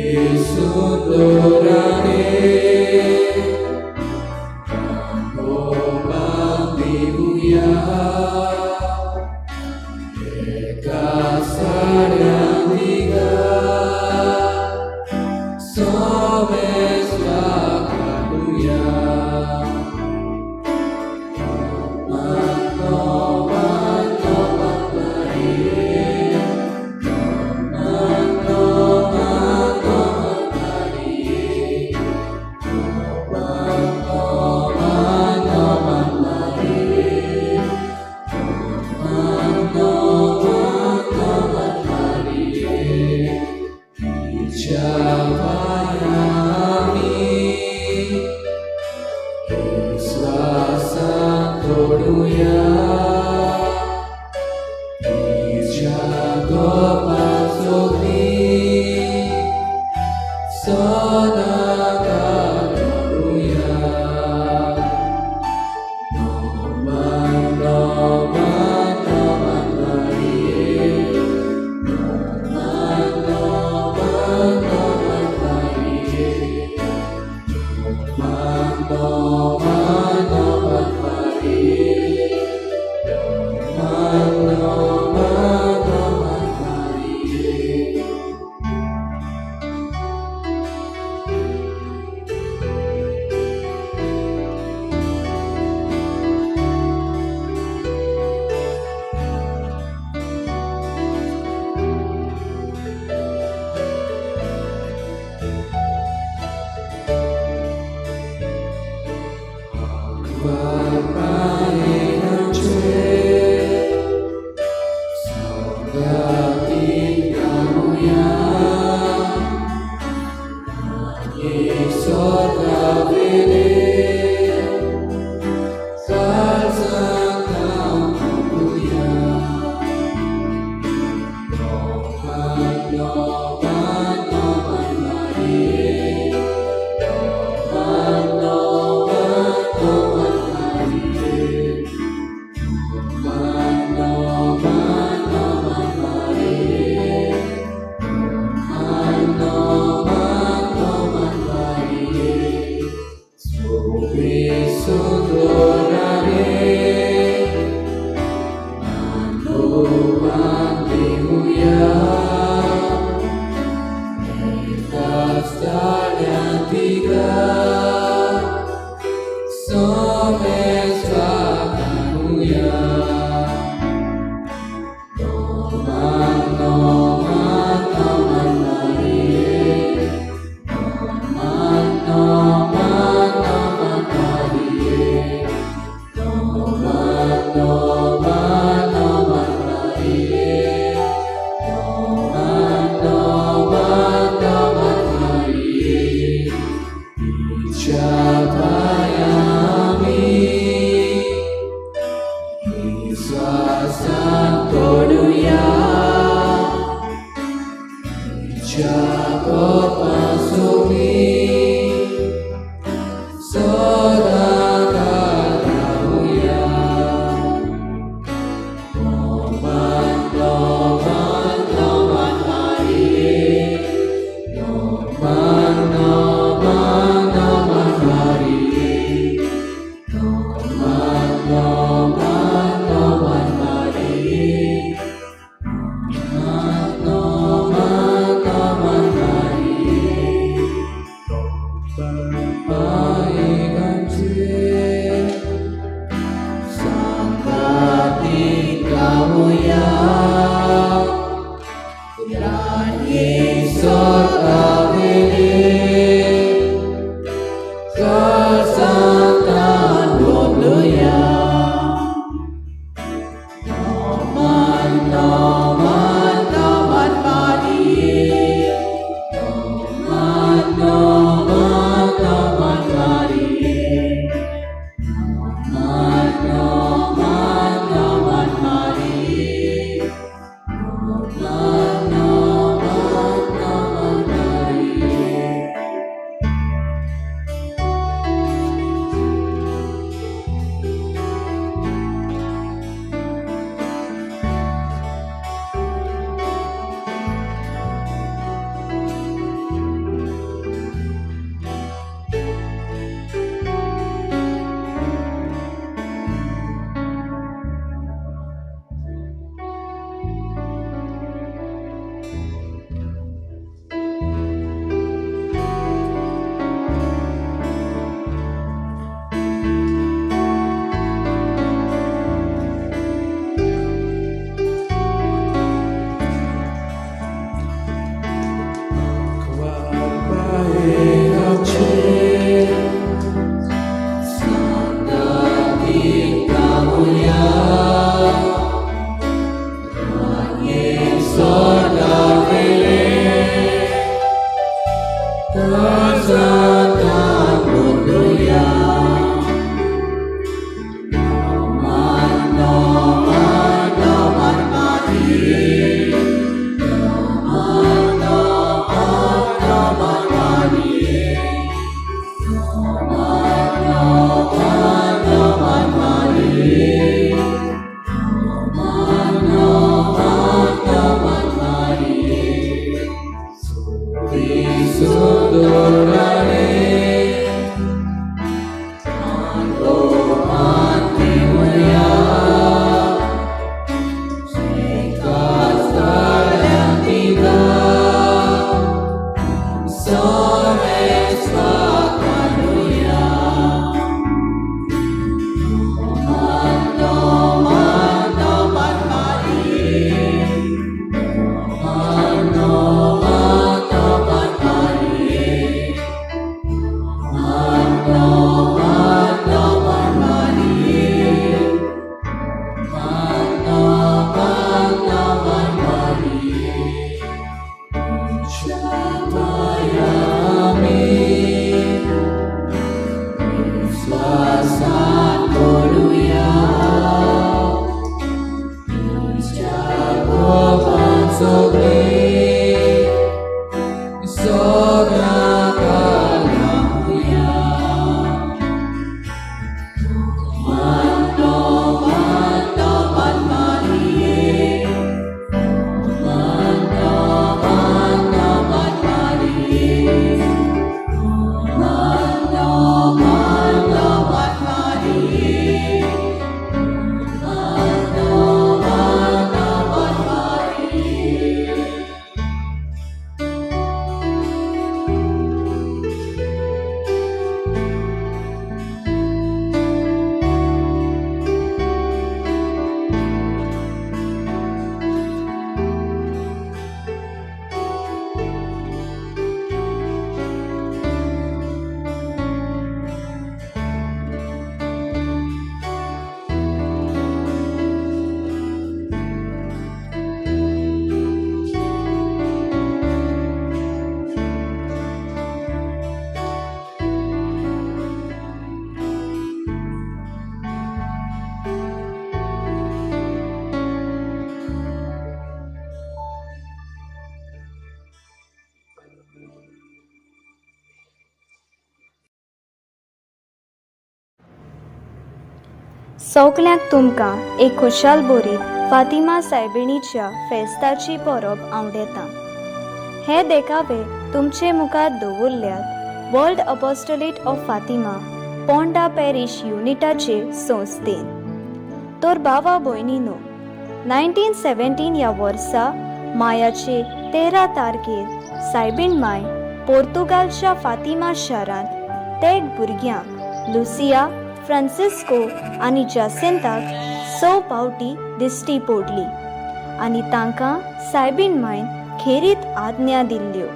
No man, no man, सगल्यांक तुमकां एक खुशाल बोरीत फातिमा सायबिणीच्या फेस्ताची परब आवडेता. हे देखावे तुमचे मुखार दवरल्यात World Apostolate of Fatima Ponda parish युनिटाचे संस्थेन. तर भावा भयणीनो, 1917 ह्या वर्सा मायाचे 13 तारखेर सायबीण माय पोर्तुगालच्या फातिमा शारांत तेग भुरग्यांक लुसिया, फ्रांसिस्को आनी जासिंताक 6 पावटी दिश्टी पडली आनी तांकां सायबीण मायन खेरीत आज्ञा दिल्ल्यो.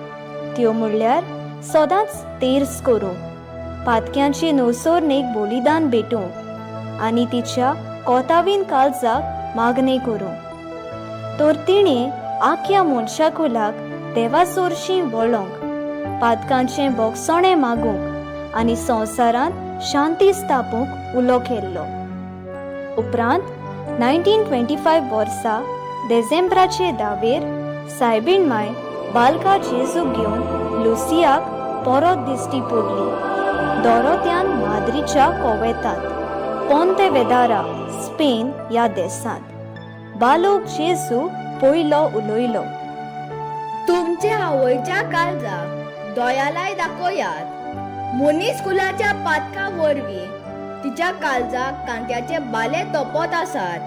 त्यो म्हणल्यार सदांच तेर्स करूंक, पातक्यांचे नवसोरणेक बलिदान भेटोवंक आनी तिच्या कोतावीन काळजाक मागणें करूंक. तर तिणें आख्या मनशाकुलाक देवासोरशीं वळोंक, पातकांचें बोगसणें मागूंक आनी संवसारांत शांती स्थापूंक उलो केल्लो. उपरांत 1925 वर्सा देझेंब्राचे 10वेर सायबीण माय बालका जेजूक घेवन लुसियाक परत दिश्टी पडली दोरोत्यान माद्रीच्या कोवेतांत, पोंते वेदारा, स्पेन ह्या देशांत. बालोक जेजू पयलो उलयलो, तुमचे आवयच्या काळजाक दोयालाय दाखयात. मनीस कुलाच्या पातका वरवीं तिच्या काळजाक कांट्याचे बाले तोपत आसात.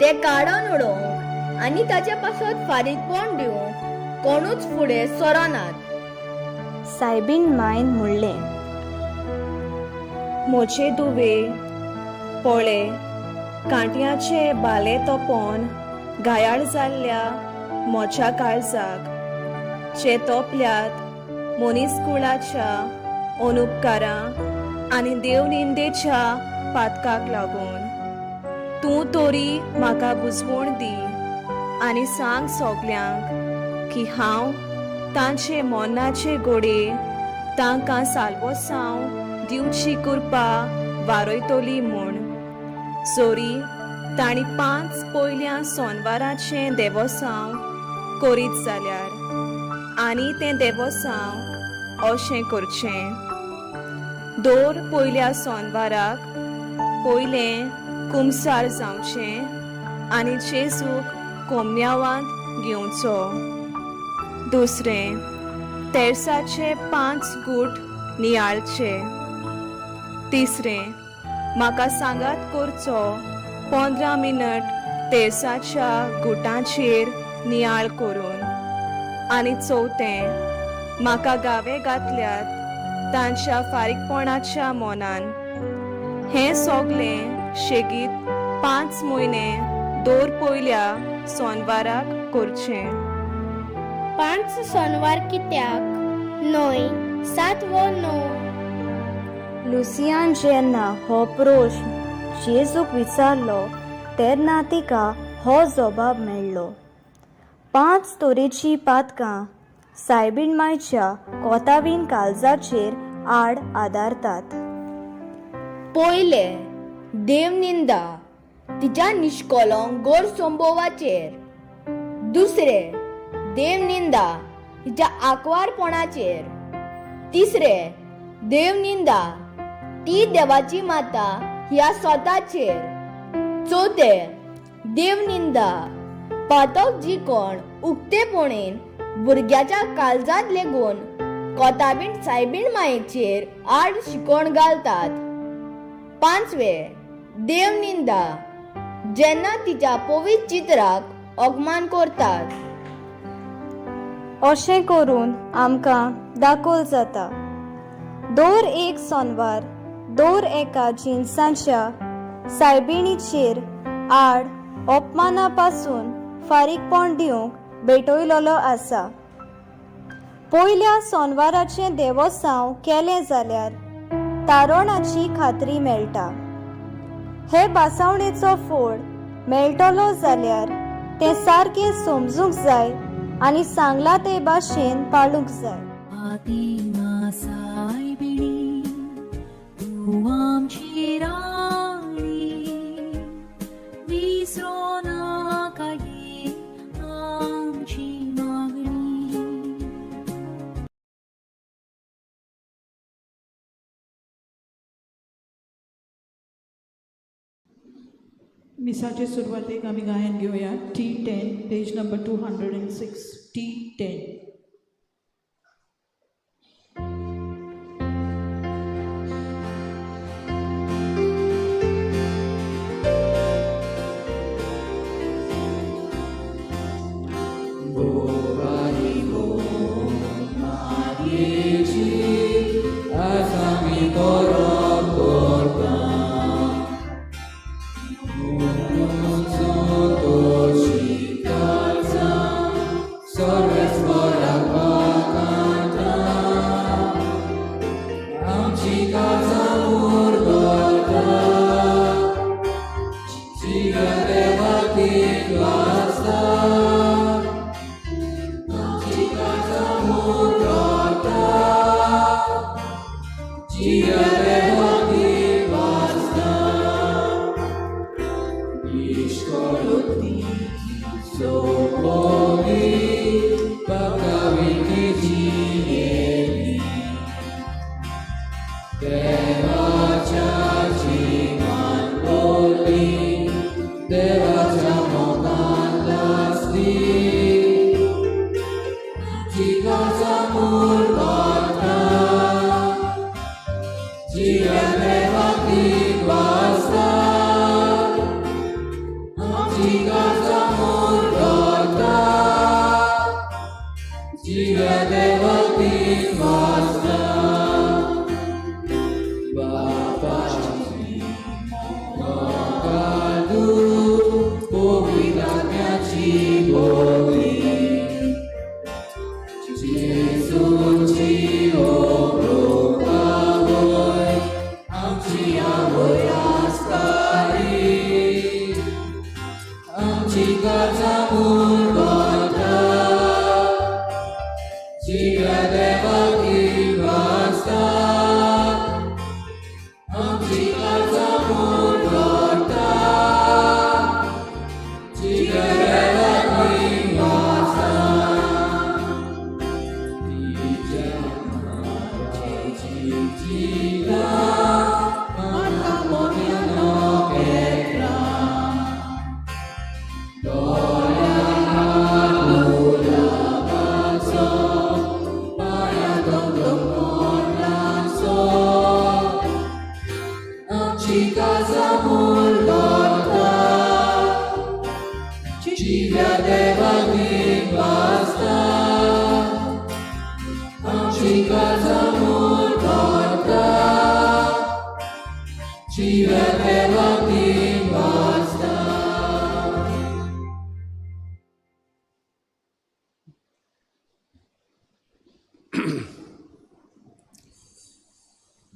ते काडून उडोवंक आनी ताचे पासत फारीकपण दिवंक कोणूच फुडें सरनात. सायबीण मायन म्हणलें, मोचे दुवे, पळे, कांट्याचे बाले तोपोन घायाळ जाल्ल्या मोच्या काळजाक जे तोपल्यात मनीसकुळाच्या अनुपकारां आनी देवनिंदेच्या पातकाक लागून तूं तरी म्हाका बुजवण दी आनी सांग सगल्यांक की हांव तांचे मनाचे गोडे तांकां साल्वोसांव दिवची कृपा वारयतली म्हूण. जोरी तांणी 5 पयल्या सोनवाराचें देवोसांव करीत जाल्यार आनी तें देवोसांव अशें करचें. दर पयल्या सोनवाराक पयलें कुमसार जावचें आनी जेजूक कोमन्यावांत घेवचो. दुसरें, तेर्साचे 5 गूट नियाळचे. तिसरें, म्हाका सांगात करचो 15 मिनट तेर्साच्या गुटांचेर नियाळ करून. आनी चवथें, म्हाका गावे घातल्यात तांच्या फारीकपणाच्या मनान. हें सगलें शेगीत 5 म्हयने दर पयल्या सोनवाराक करचें. 5 सोनवार कित्याक न्हय 7 वो 9? लुसियान जेन्ना हो प्रश्न जेजूक विचारलो तेन्ना तिका हो जबाब मेळ्ळो. 5 तरेचीं पातकां सायबीण मायच्या कोतावीन काळजाचेर आड आदारतात. पयले, देवनिंदा तिच्या निश्कोलोंक गोड संभोवाचेर. दुसरे, देवनिंदा तिच्या आकवारपणाचेर. तिसरे, देवनिंदा ती देवाची माता ह्या स्वताचेर. चवथे, देवनिंदा पातक जी कोण उक्तेपणेन भुरग्याच्या काळजांत लेगून कोताबीण सायबीण मायेचेर आड शिकोण घालतात. पांचवे, देवनिंदा जेन्ना तिच्या पवित्र चित्राक अपमान करतात. अशें करून आमकां दाखोल जाता दर एक सोनवार दर एका जिनसाच्या सायबिणीचेर आड अपमाना पासून फारीकपण दिवंक भेटयलेलो आसा. पयल्या सोनवाराचें देवोसांव केलें जाल्यार तारोणाची खात्री मेळटा. हे बासावणेचो फोड मेळटलो जाल्यार तें सारकें समजूंक जाय आनी सांगलां ते भाशेन पाळूंक जाय. फातिमा सायबिणी तूं आमची राणी, विसरो नाका ही आमची मागणी. मिसाचे सुरवातेक आमी गायन घेवया T10, page number 206, T10. Jesus.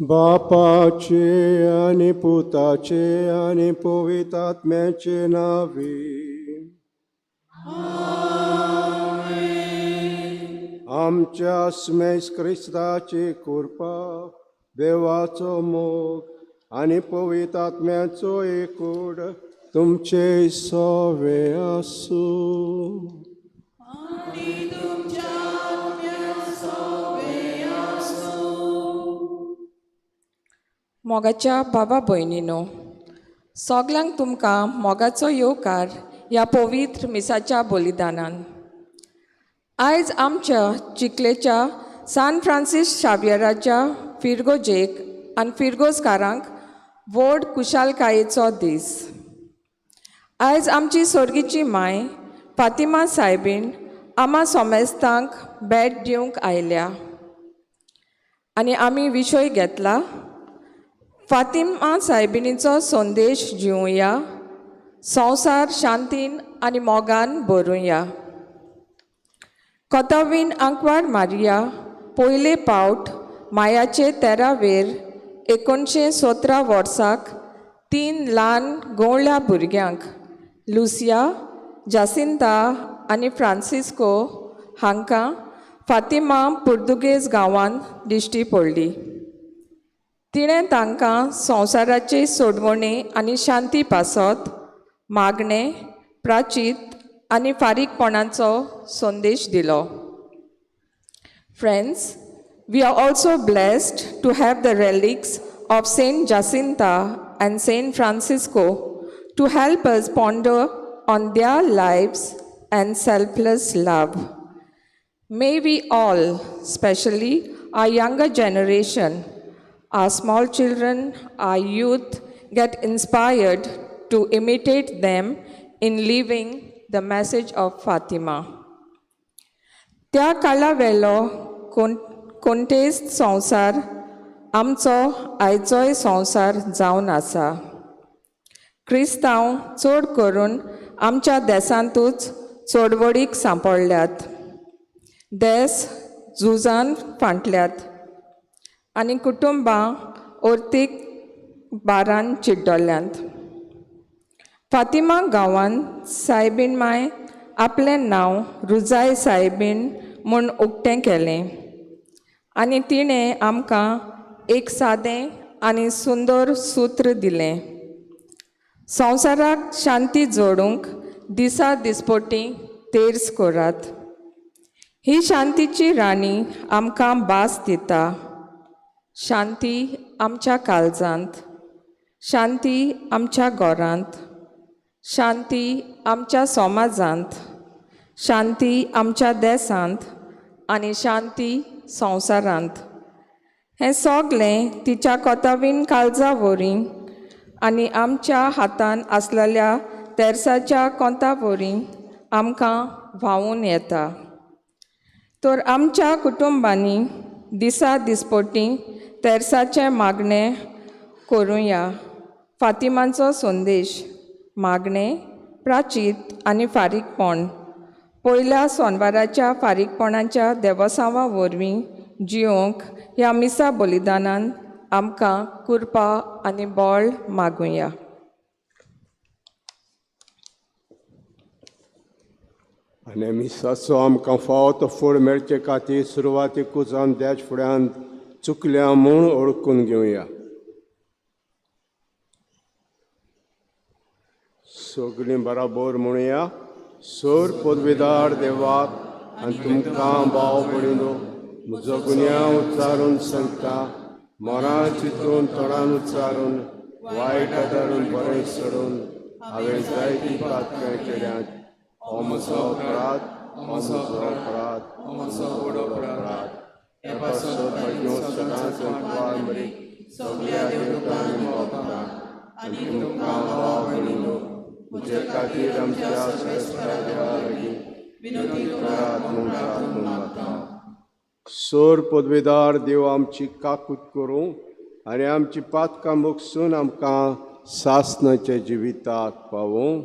बापाचे आनी पुताचे आनी पवित्र आत्म्याचे नांवे. आमच्या स्मेस क्रिस्ताची कृपा, देवाचो मोग आनी पवित्र आत्म्याचो एकूड तुमचे सवे आसूं. मोगाच्या बाबा भयणीनो, सोगल्यांक तुमकां मोगाचो येवकार ह्या पवित्र मिसाच्या बलिदानान. आयज आमच्या चिखलेच्या सान फ्रांसीस शावियराच्या फिरगोजेक आनी फिरगोजकारांक व्हड कुशालकायेचो दीस. आयज आमची सोर्गीची माय फातिमा सायबीण आमा सोमेस्तांक भेट दिवंक आयल्या आनी आमी विशय घेतला फातिमा सायबिणीचो संदेश जिवया, संवसार शांतीन आनी मोगान भरुया. कोतावीन आंकवार मारिया पयले पावट मायाचे 13वेर 1917 वर्साक 3 ल्हान गवळ्या भुरग्यांक लुसिया, जासिंता आनी फ्रांसिस्को हांकां फातिमा पुर्तुगेज गांवांत दिश्टी पडली. तिणें तांकां संवसाराचे सोडवणे आनी शांती पासत मागणें, प्राचीत आनी फारीकपणाचो संदेश दिलो. Friends, we are also blessed to have the relics of Saint Jacinta and Saint Francisco to help us ponder on their lives and selfless love. May we all, especially our younger generation, our small children, our youth, get inspired to imitate them in living the message of Fatima. त्या काळा वेलो कोणतेच संवसार आमचो आयचोय संवसार जावन आसा. क्रिस्तांव चड करून आमच्या देशांतूच चळवळीक सांपडल्यात, देस झुजान फांटल्यात आनी कुटुंबां अर्थीक बारान चिड्डल्यांत. फातिमा गांवांत सायबीण माय आपलें नांव रुजाय सायबीण म्हूण उक्तें केलें आनी तिणें आमकां एक सादें आनी सुंदर सूत्र दिलें. संवसाराक शांती जोडूंक दिसा दिसपटी तेर्स करात. ही शांतीची राणी आमकां भास दिता. शांती आमच्या काळजांत, शांती आमच्या घरांत, शांती आमच्या समाजांत, शांती आमच्या देसांत आनी शांती संवसारांत. हें सगलें तिच्या कोतावीन काळजा वरी आनी आमच्या हातान आसलेल्या तेर्साच्या कोंता वरी आमकां व्हांवून येता. तर आमच्या कुटुंबांनी दिसा दिसपटी तेर्साचें मागणें करुया. फातिमाचो संदेश, मागणें, प्राचीत आनी फारीकपण पयल्या सोनवाराच्या फारीकपणाच्या देवसांवा वरवीं जियोंक ह्या मिसा बलिदानान आमकां कृपा आनी बळ मागुया. आनी मिसाचो आमकां फावो तो फळ मेळचे खातीर सुरवातेकूच आमी त्याच फुड्यान चुकल्या म्हूण ओळखून घेवया. सगळीं बराबर म्हणुया. सर पदवेदार देवाक आनी तुमकां भाव भयणीनो म्हजो गुन्यांव उच्चारून सांगता. मरां चिंतून तोंडान उच्चारून वायट आदारून बरें सोडून हांवें जायतीं पातकां केल्यांत. हो म्हजो अपराध, हो म्हजो अपराध, हो म्हजो व्हड अपराध. हे पासत म्हज्यो सदांच कुवार मरी सगळ्या देवतांनी मागता आनी तुमकां भाव भयणीनो म्हजे खातीर आमच्या श्रेश्ठ देवा लागीं विनंती करात म्हूण प्रार्थना मागता. सोर पदवेदार देव आमची काकूत करूं आनी आमची पातकां मोगसून आमकां सासणाच्या जिविताक पावूं.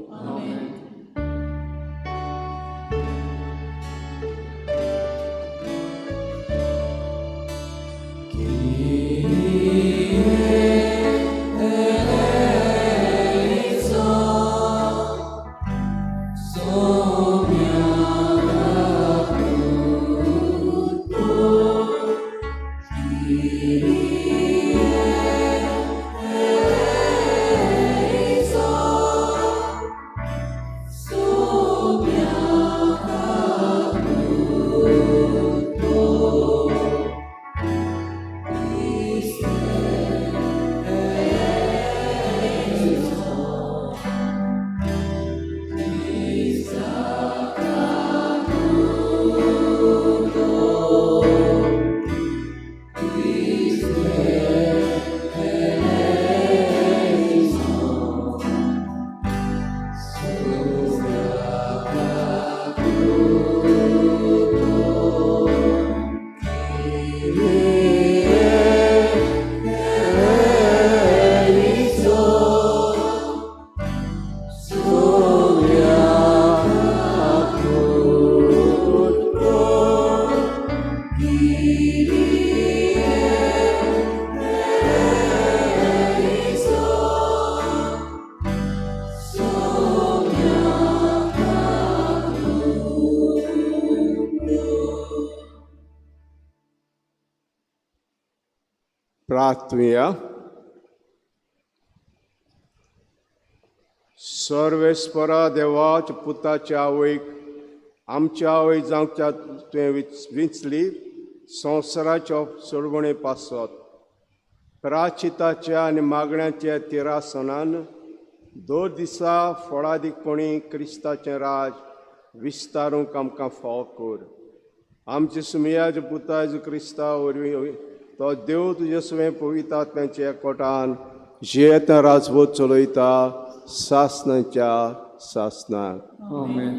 प्रार्थुया. सर्वेस्परा देवाच्या पुताच्या आवयक आमच्या आवय जावच्या तुवें विंचली संवसाराच्या सोडवणे पासत प्राचिताच्या आनी मागण्याच्या तिरासनान दर दिसा फळादीकपणी क्रिस्ताचें राज विस्तारूंक आमकां फावो कर. आमचे सुमयाच्या पुता जेजू क्रिस्ता वरवीं तो देव तुजे सुवें पवित्र आत्म्याच्या एकवटान जियेता राजवत चलयता सासणाच्या सासणाक. आमेन.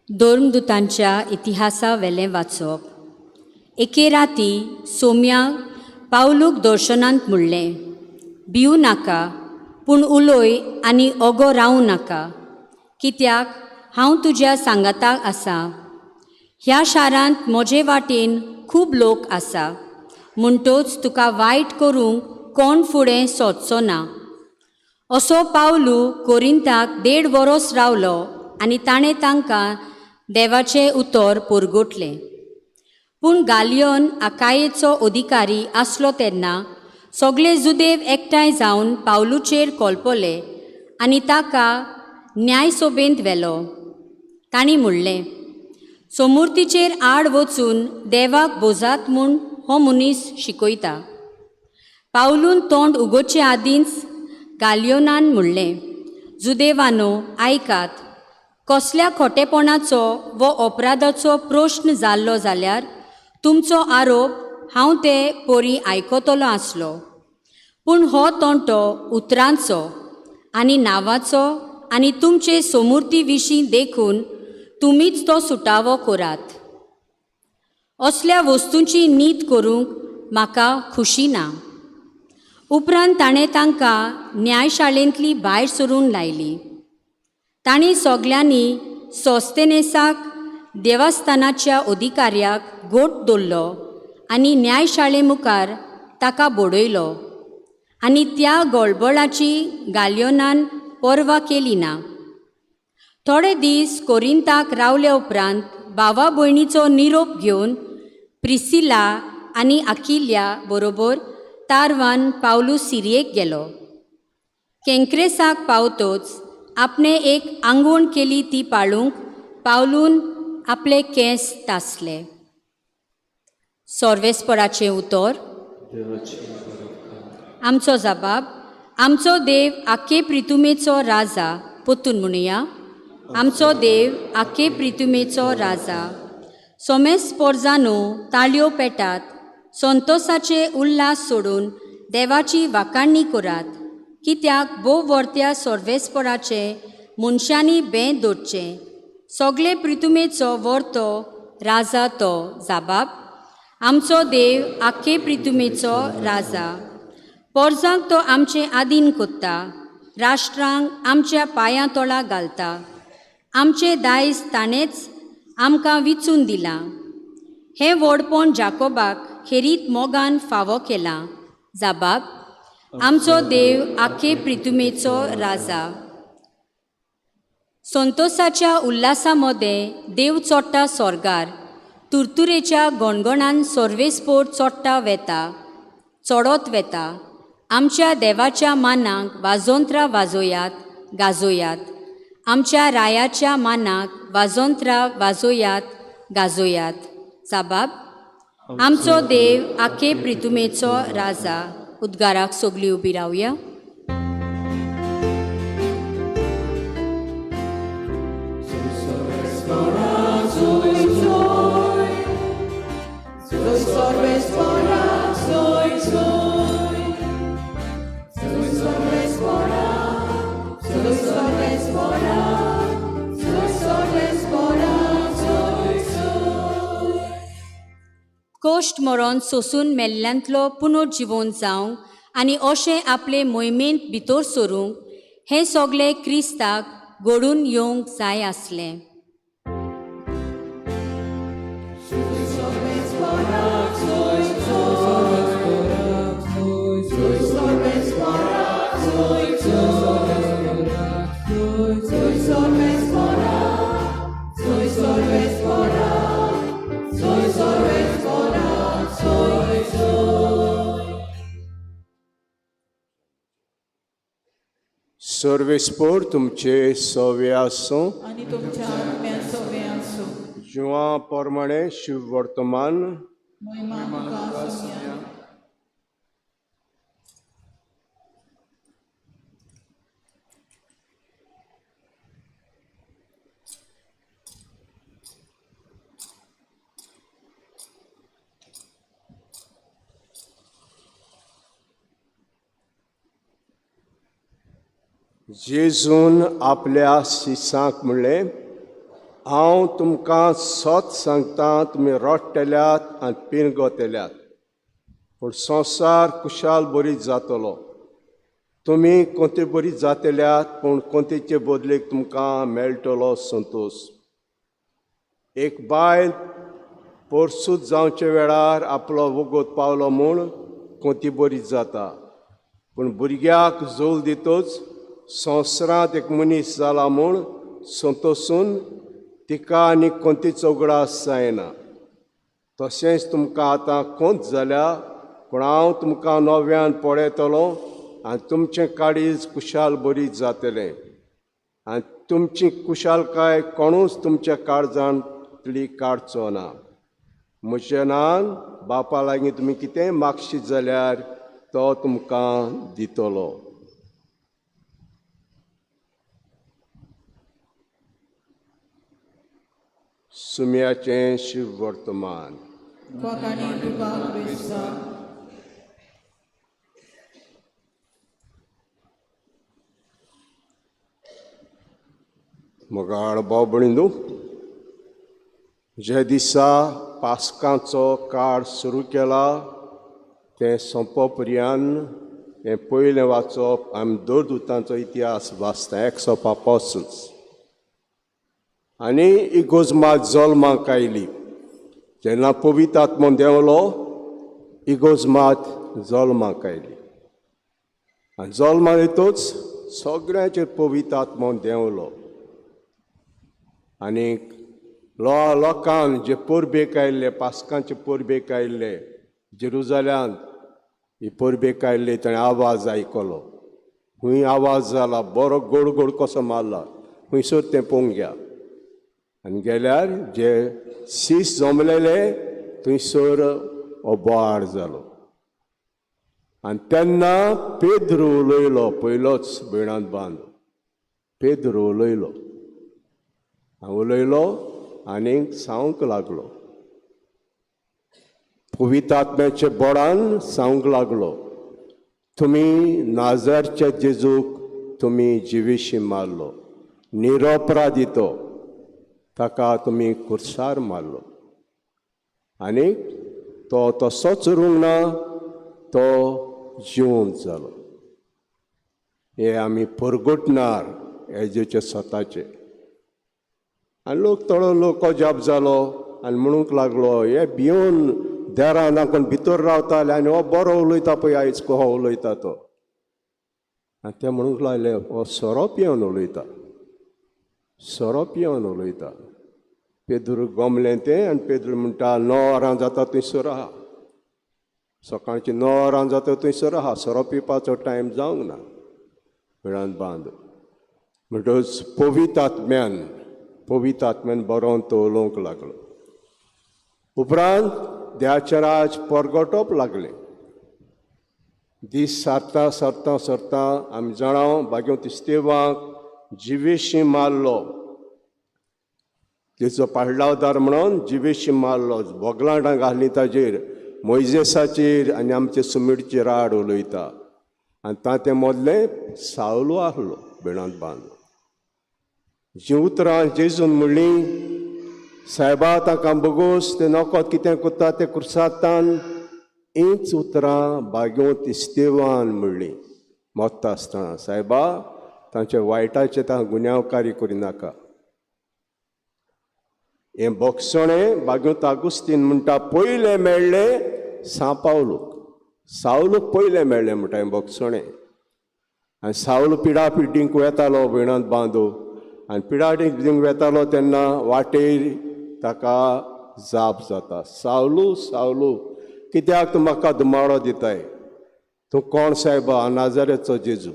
धर्मदुतांच्या इतिहासा वेलें वाचप. एके राती सोम्या पावलूक दर्शनांत म्हणलें, भिवू नाका, पूण उलय आनी ओगो रावूं नाका, कित्याक हांव तुज्या सांगाताक आसा. ह्या शारांत म्हजे वाटेन खूब लोक आसा, म्हणटोच तुका वायट करूंक कोण फुडें सोदचो ना. असो पावलू कोरिंताक 1.5 वरोस रावलो आनी ताणें तांकां देवाचें उतर पुरगोटलें. पूण गालियोन आकायेचो अधिकारी आसलो तेन्ना सगळे जुदेव एकठांय जावन पावलूचेर कोलपोले आनी ताका न्यायसभेंत व्हेलो. तांणी म्हणलें, सोमुर्तीचेर आड वचून देवाक बोजात म्हूण हो मनीस शिकयता. पावलून तोंड उगोवचे आदींच गालियोनान म्हणलें, जुदेवानो आयकात, कसल्या खोटेपणाचो वो अपराधाचो प्रश्न जाल्लो जाल्यार तुमचो आरोप हांव ते परी आयकतलो आसलो, पूण हो तोंटो उतरांचो आनी नांवाचो आनी तुमचे सोमुर्ती विशीं देखून तुमीच तो सुटावो करात. असल्या वस्तूंची नीत करूंक म्हाका खुशी ना. उपरांत ताणें तांकां न्यायशाळेंतली भायर सरून लायली. तांणी सगल्यांनी सोस्तेनेसाक देवस्थानाच्या अधिकाऱ्याक गोट दवरलो आनी न्यायशाळे मुखार ताका बडयलो आनी त्या गोळबळाची गालियोनान पर्वा केली ना. थोडे दीस कोरिंताक रावले उपरांत भावा भयणीचो निरोप घेवन प्रिसिला आनी आकिल्या बरोबर तारवान पावलू सिरयेक गेलो. केंक्रेसाक पावतोच आपणे एक आंगवण केली ती पाळूंक पावलून आपले केंस तासले. सोर्वेस्पराचें उतर. आमचो जबाब आमचो देव आखे प्रितुमेचो राजा. पोतून म्हणुया, आमचो देव आखे प्रितुमेचो राजा. सोमेस पोरजानो ताळयो पेटात, संतोसाचे उल्हास सोडून देवाची वाखाणणी करात, कित्याक भोव वर्त्या सोर्वेस्पराचे मनशांनी बें दवरचें. सगळे प्रितुमेचो वर्तो राजा तो. जाबाब आमचो देव आखे प्रितुमेचो राजा. पोरजांक तो आमचे आदीन कोत्ता, राष्ट्रांक आमच्या पांयां तोळा घालता. आमचे दायज ताणेंच आमकां विचून दिलां. हें व्हडपण जाकोबाक खेरीत मोगान फावो केलां. जाबाब आमचो देव आखे प्रितुमेचो राजा. संतोसाच्या उल्हासा मदें देव चोडटा सोर्गार, तुरतुरेच्या गणगणान सोर्वेस्पोर चोडटा वेता, चोडत वेता. आमच्या देवाच्या मानाक वाजोंत्रां वाजोयात गाजोयात, आमच्या रायाच्या मानाक वाजोंत्रां वाजोयात गाजोयात. जाबाब आमचो देव आखे प्रितुमेचो राजा. उद्गाराक सगळीं उबी रावया. कश्ट मरोन सोसून मेल्ल्यांतलो पुनर्जिवन जावंक आनी अशें आपले मोहिमेंत भितर सरूंक हें सगळें क्रिस्ताक घडून येवंक जाय आसलें. सर्वेस्पोर तुमचे सवे आसूं आनी तुमच्या आत्म्या सवे आसूं. जुआ प्रमाणे शिव वर्तमान महिमा तुका सोम्या. जेजून आपल्या शिसांक म्हणलें, हांव तुमकां सत सांगता, तुमी रडटल्यात आनी पिनगतल्यात, पूण संवसार कुशाल बरी जातलो. तुमी कोंते बरी जातल्यात, पूण कोंतेचे बदलेक तुमकां मेळटलो संतोश. एक बायल पोरसूत जावचे वेळार आपलो वगत पावलो म्हूण कोंती बरी जाता, पूण भुरग्याक जोल दितच संवसारांत एक मनीस जाला म्हूण संतोसून तिका आनी कोंतीचो उगडास जायना. तशेंच तुमकां आतां कोंत जाल्या, पूण हांव तुमकां नव्यान पळयतलो आनी तुमचें काळीज कुशाल बरी जातलें आनी तुमची कुशालकाय कोणूच तुमच्या काळजांतली काडचो ना. म्हज्या नान बापा लागीं तुमी कितेंय मागशीत जाल्यार तो तुमकां दितलो. सुम्याचें शिव वर्तमान. मोगाळ भाव भयणींनो, ज्या दिसा पास्कांचो काळ सुरू केला तें सोंपो पर्यंत हें पयलें वाचप आमी दरदुतांचो इतिहास वाचता, एक्स ऑफ अपोस्टल्स. आनी इगोज मात जल्माक आयली जेन्ना पवित्र आत्मो देंवलो, इगोज मात जल्माक आयली. आनी जल्मान येतूच सगळ्यांचेर पवित्र आत्मो देंवलो आनी लोकान जे परबेक आयिल्ले, पास्कांचे परबेक आयिल्ले जेरुजाल्यांत, ही परबेक आयिल्ले ताणें आवाज आयकलो. खूंय आवाज जाला बरो गोड गोड कसो मारला, खुंयसर तें पळोवंक घ्या. आनी गेल्यार जे शीस जमलेले थंयसर हो बोवाळ जालो. आनी तेन्ना पेद्रू उलयलो, पयलोच भयणांत बांद पेद्रू उलयलो. उलयलो आनी सांगूंक लागलो, पवित्र आत्म्याच्या बोडान सांगूंक लागलो, तुमी नाजारच्या जेजूक तुमी जिवेशी मारलो, निरपराधी तो, ताका तुमी कुर्सार मारलो आनी तो तसोच उरूंक ना, तो जिवंत जालो. हे आमी परगटणार हेजेचे स्वताचे. आनी लोक थोडो लोक अजाप जालो आनी म्हणूंक लागलो, हे भिवन देरान दाखोवन भितर रावताले आनी हो बरो उलयता पळय, आयज कसो उलयता तो. आनी ते म्हणूंक लागले, हो सोरो पिवन उलयता, सोरो पिवन उलयता. पेद्रू गमलें तें आनी पेद्रू म्हणटा, 9 वरां जाता थंयसर आहा, सकाळची 9 वरां जाता थंयसर आहा, सोरो पिवपाचो टायम जावंक ना. वेळान बांद म्हणटकच पवित्र आत्म्यान, पवित्र आत्म्यान बरोवन तो उलोवंक लागलो. उपरांत देवाचें राज परगटप लागलें. दीस सरता सरता सरता आमी जाणा बागेवती इस्तेवाक जिवेशी मारलो, तेचो पाडलावदार म्हणून जिवेशी मारलो, बोगलांटां घालीं ताजेर, मोयजेसाचेर आनी आमचे सुमिडचेर आड उलयता. आनी तांते मदलें सावलो आहलो बेणांत बांदलो. जीं उतरां जेजून म्हणलीं, सायबा तांकां बगोस, ते नकोत कितें करता तें कुर्सातान, हींच उतरां बागेवंत इस्तेवान म्हणलीं मत्ता आसतना, सायबा तांचे वायटाचे तांकां गुन्यांवकारी करिनाका. हें बोगसणें बागेवंत आगुस्तीन म्हणटा, पयलें मेळ्ळें सां पावलूक, सावलूक पयलें मेळ्ळें म्हणटा हें बोगसणें. आनी सावलू पिडा पिड्डींक वेतालो भयणांत बांदू, आनी पिडा पिड्डींक वेतालो तेन्ना वाटेर ताका जाप जाता, सावलू सावलू कित्याक तूं म्हाका दुमाळो दिताय, तूं कोण सायबा? नाजारेचो जेजू.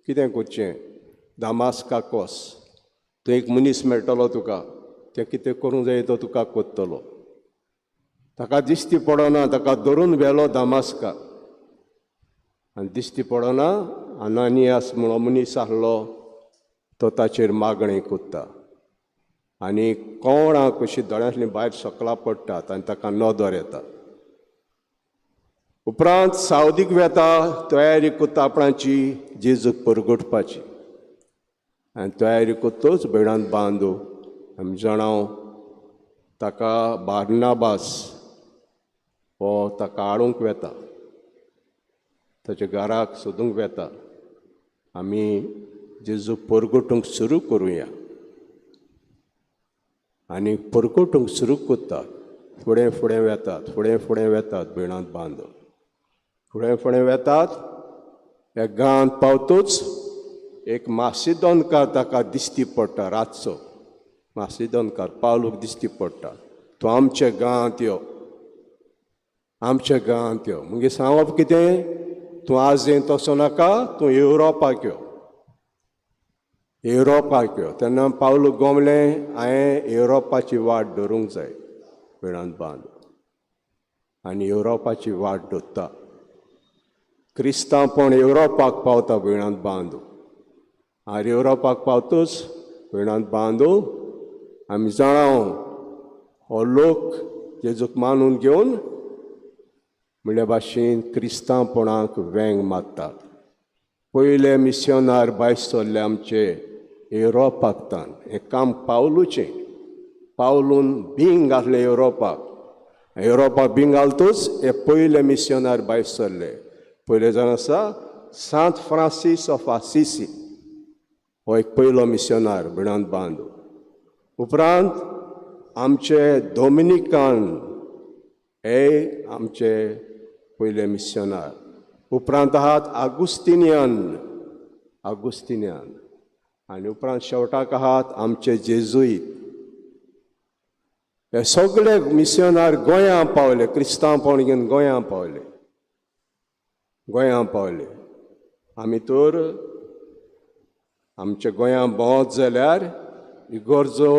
कितें करचें? दामास्काक वच, थंय एक मनीस मेळटलो तुका, तें कितें करूंक जाय तो तुका कोत्तलो. ताका दिश्टी पडना, ताका धरून व्हेलो दामास्काक. आनी दिश्टी पडना, अनानियास म्हणून मनीस आहलो, तो ताचेर मागणें कोत्ता आनी कोणां कशी दोळ्यांतली भायर सकला पडटात आनी ताका नदर येता. उपरांत सावदीक वेता, तयारी कोत्ता आपणाची जेजूक परगटपाची. आनी तयारी कोत्तूच भयणांत बांदू आमी जाणा ताका बार्नाबास हो ताका हाडूंक वेता, ताच्या घराक सोदूंक वेता. आमी जेजूक परगटूंक सुरू करुया. आनी परगटूंक सुरू करतात, फुडें फुडें वेतात, फुडें फुडें वेतात, भयणांत बांदू फुडें फुडें वेतात. ह्या गांवांत पावतूच एक मासिदोनकार ताका दिश्टी पडटा, रातचो मासिदोनकार पावलूक दिश्टी पडटा, तूं आमच्या गांवांत यो, आमच्या गांवांत यो. मागीर सांगप कितें, तूं आजेंत वचो नाका, तूं युरोपाक यो, युरोपाक यो. तेन्ना पावलूक गोमलें, हांवें युरोपाची वाट धरूंक जाय, वेळांत बांद. आनी युरोपाची वाट धरता, क्रिस्तांवपण युरोपाक पावता, भयणांत बांदू. आनी युरोपाक पावतूच भयणांत बांदू आमी जाणा हो लोक जेजूक मानून घेवन म्हणल्या भाशेन क्रिस्तांवपणाक वेंग मारतात. पयले मिशनार भायर सरले आमचे युरोपाक तान, हें काम पावलूचें, पावलून बींग घातलें युरोपाक, युरोपाक बींग घालतूच हे पयले मिशनार भायर सरले. पयले जावन आसा सांत फ्रांसीस ऑफ आसिसी, हो एक पयलो मिशनार भिणांत बांदू. उपरांत आमचे डोमिनिकान हे आमचे पयले मिशनार. उपरांत आहात आगुस्तिनियन, आगुस्तिनियन आनी उपरांत शेवटाक आहात आमचे जेजुईत. हे सगळे मिशनार गोंयां पावले, क्रिस्तांवपण घेवन गोंयां पावले, गोंयां पावले. आमी तर आमच्या गोंयां भोंवत जाल्यार इगर्जो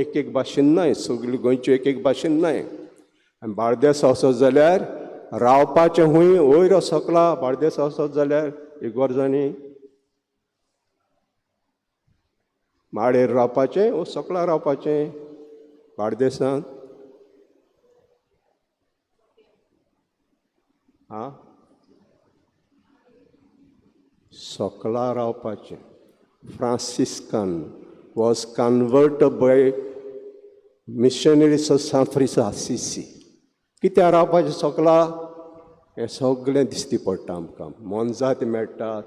एक एक भाशेन न्हय, सगळी गोंयच्यो एक एक भाशेन न्हय. आनी बार्देस वचत जाल्यार रावपाचें हुंय वयर सकला बार्देस वचत जाल्यार इगर्जांनी माडेर रावपाचें वो सकला रावपाचें बार्देसांत. आं, सकला रावपाचें. Franciscan was convert by missionaries of San Francis Assisi. कित्याक रावपाचें सकला हें सगळें दिश्टी पडटा आमकां. मोनजात मेळटात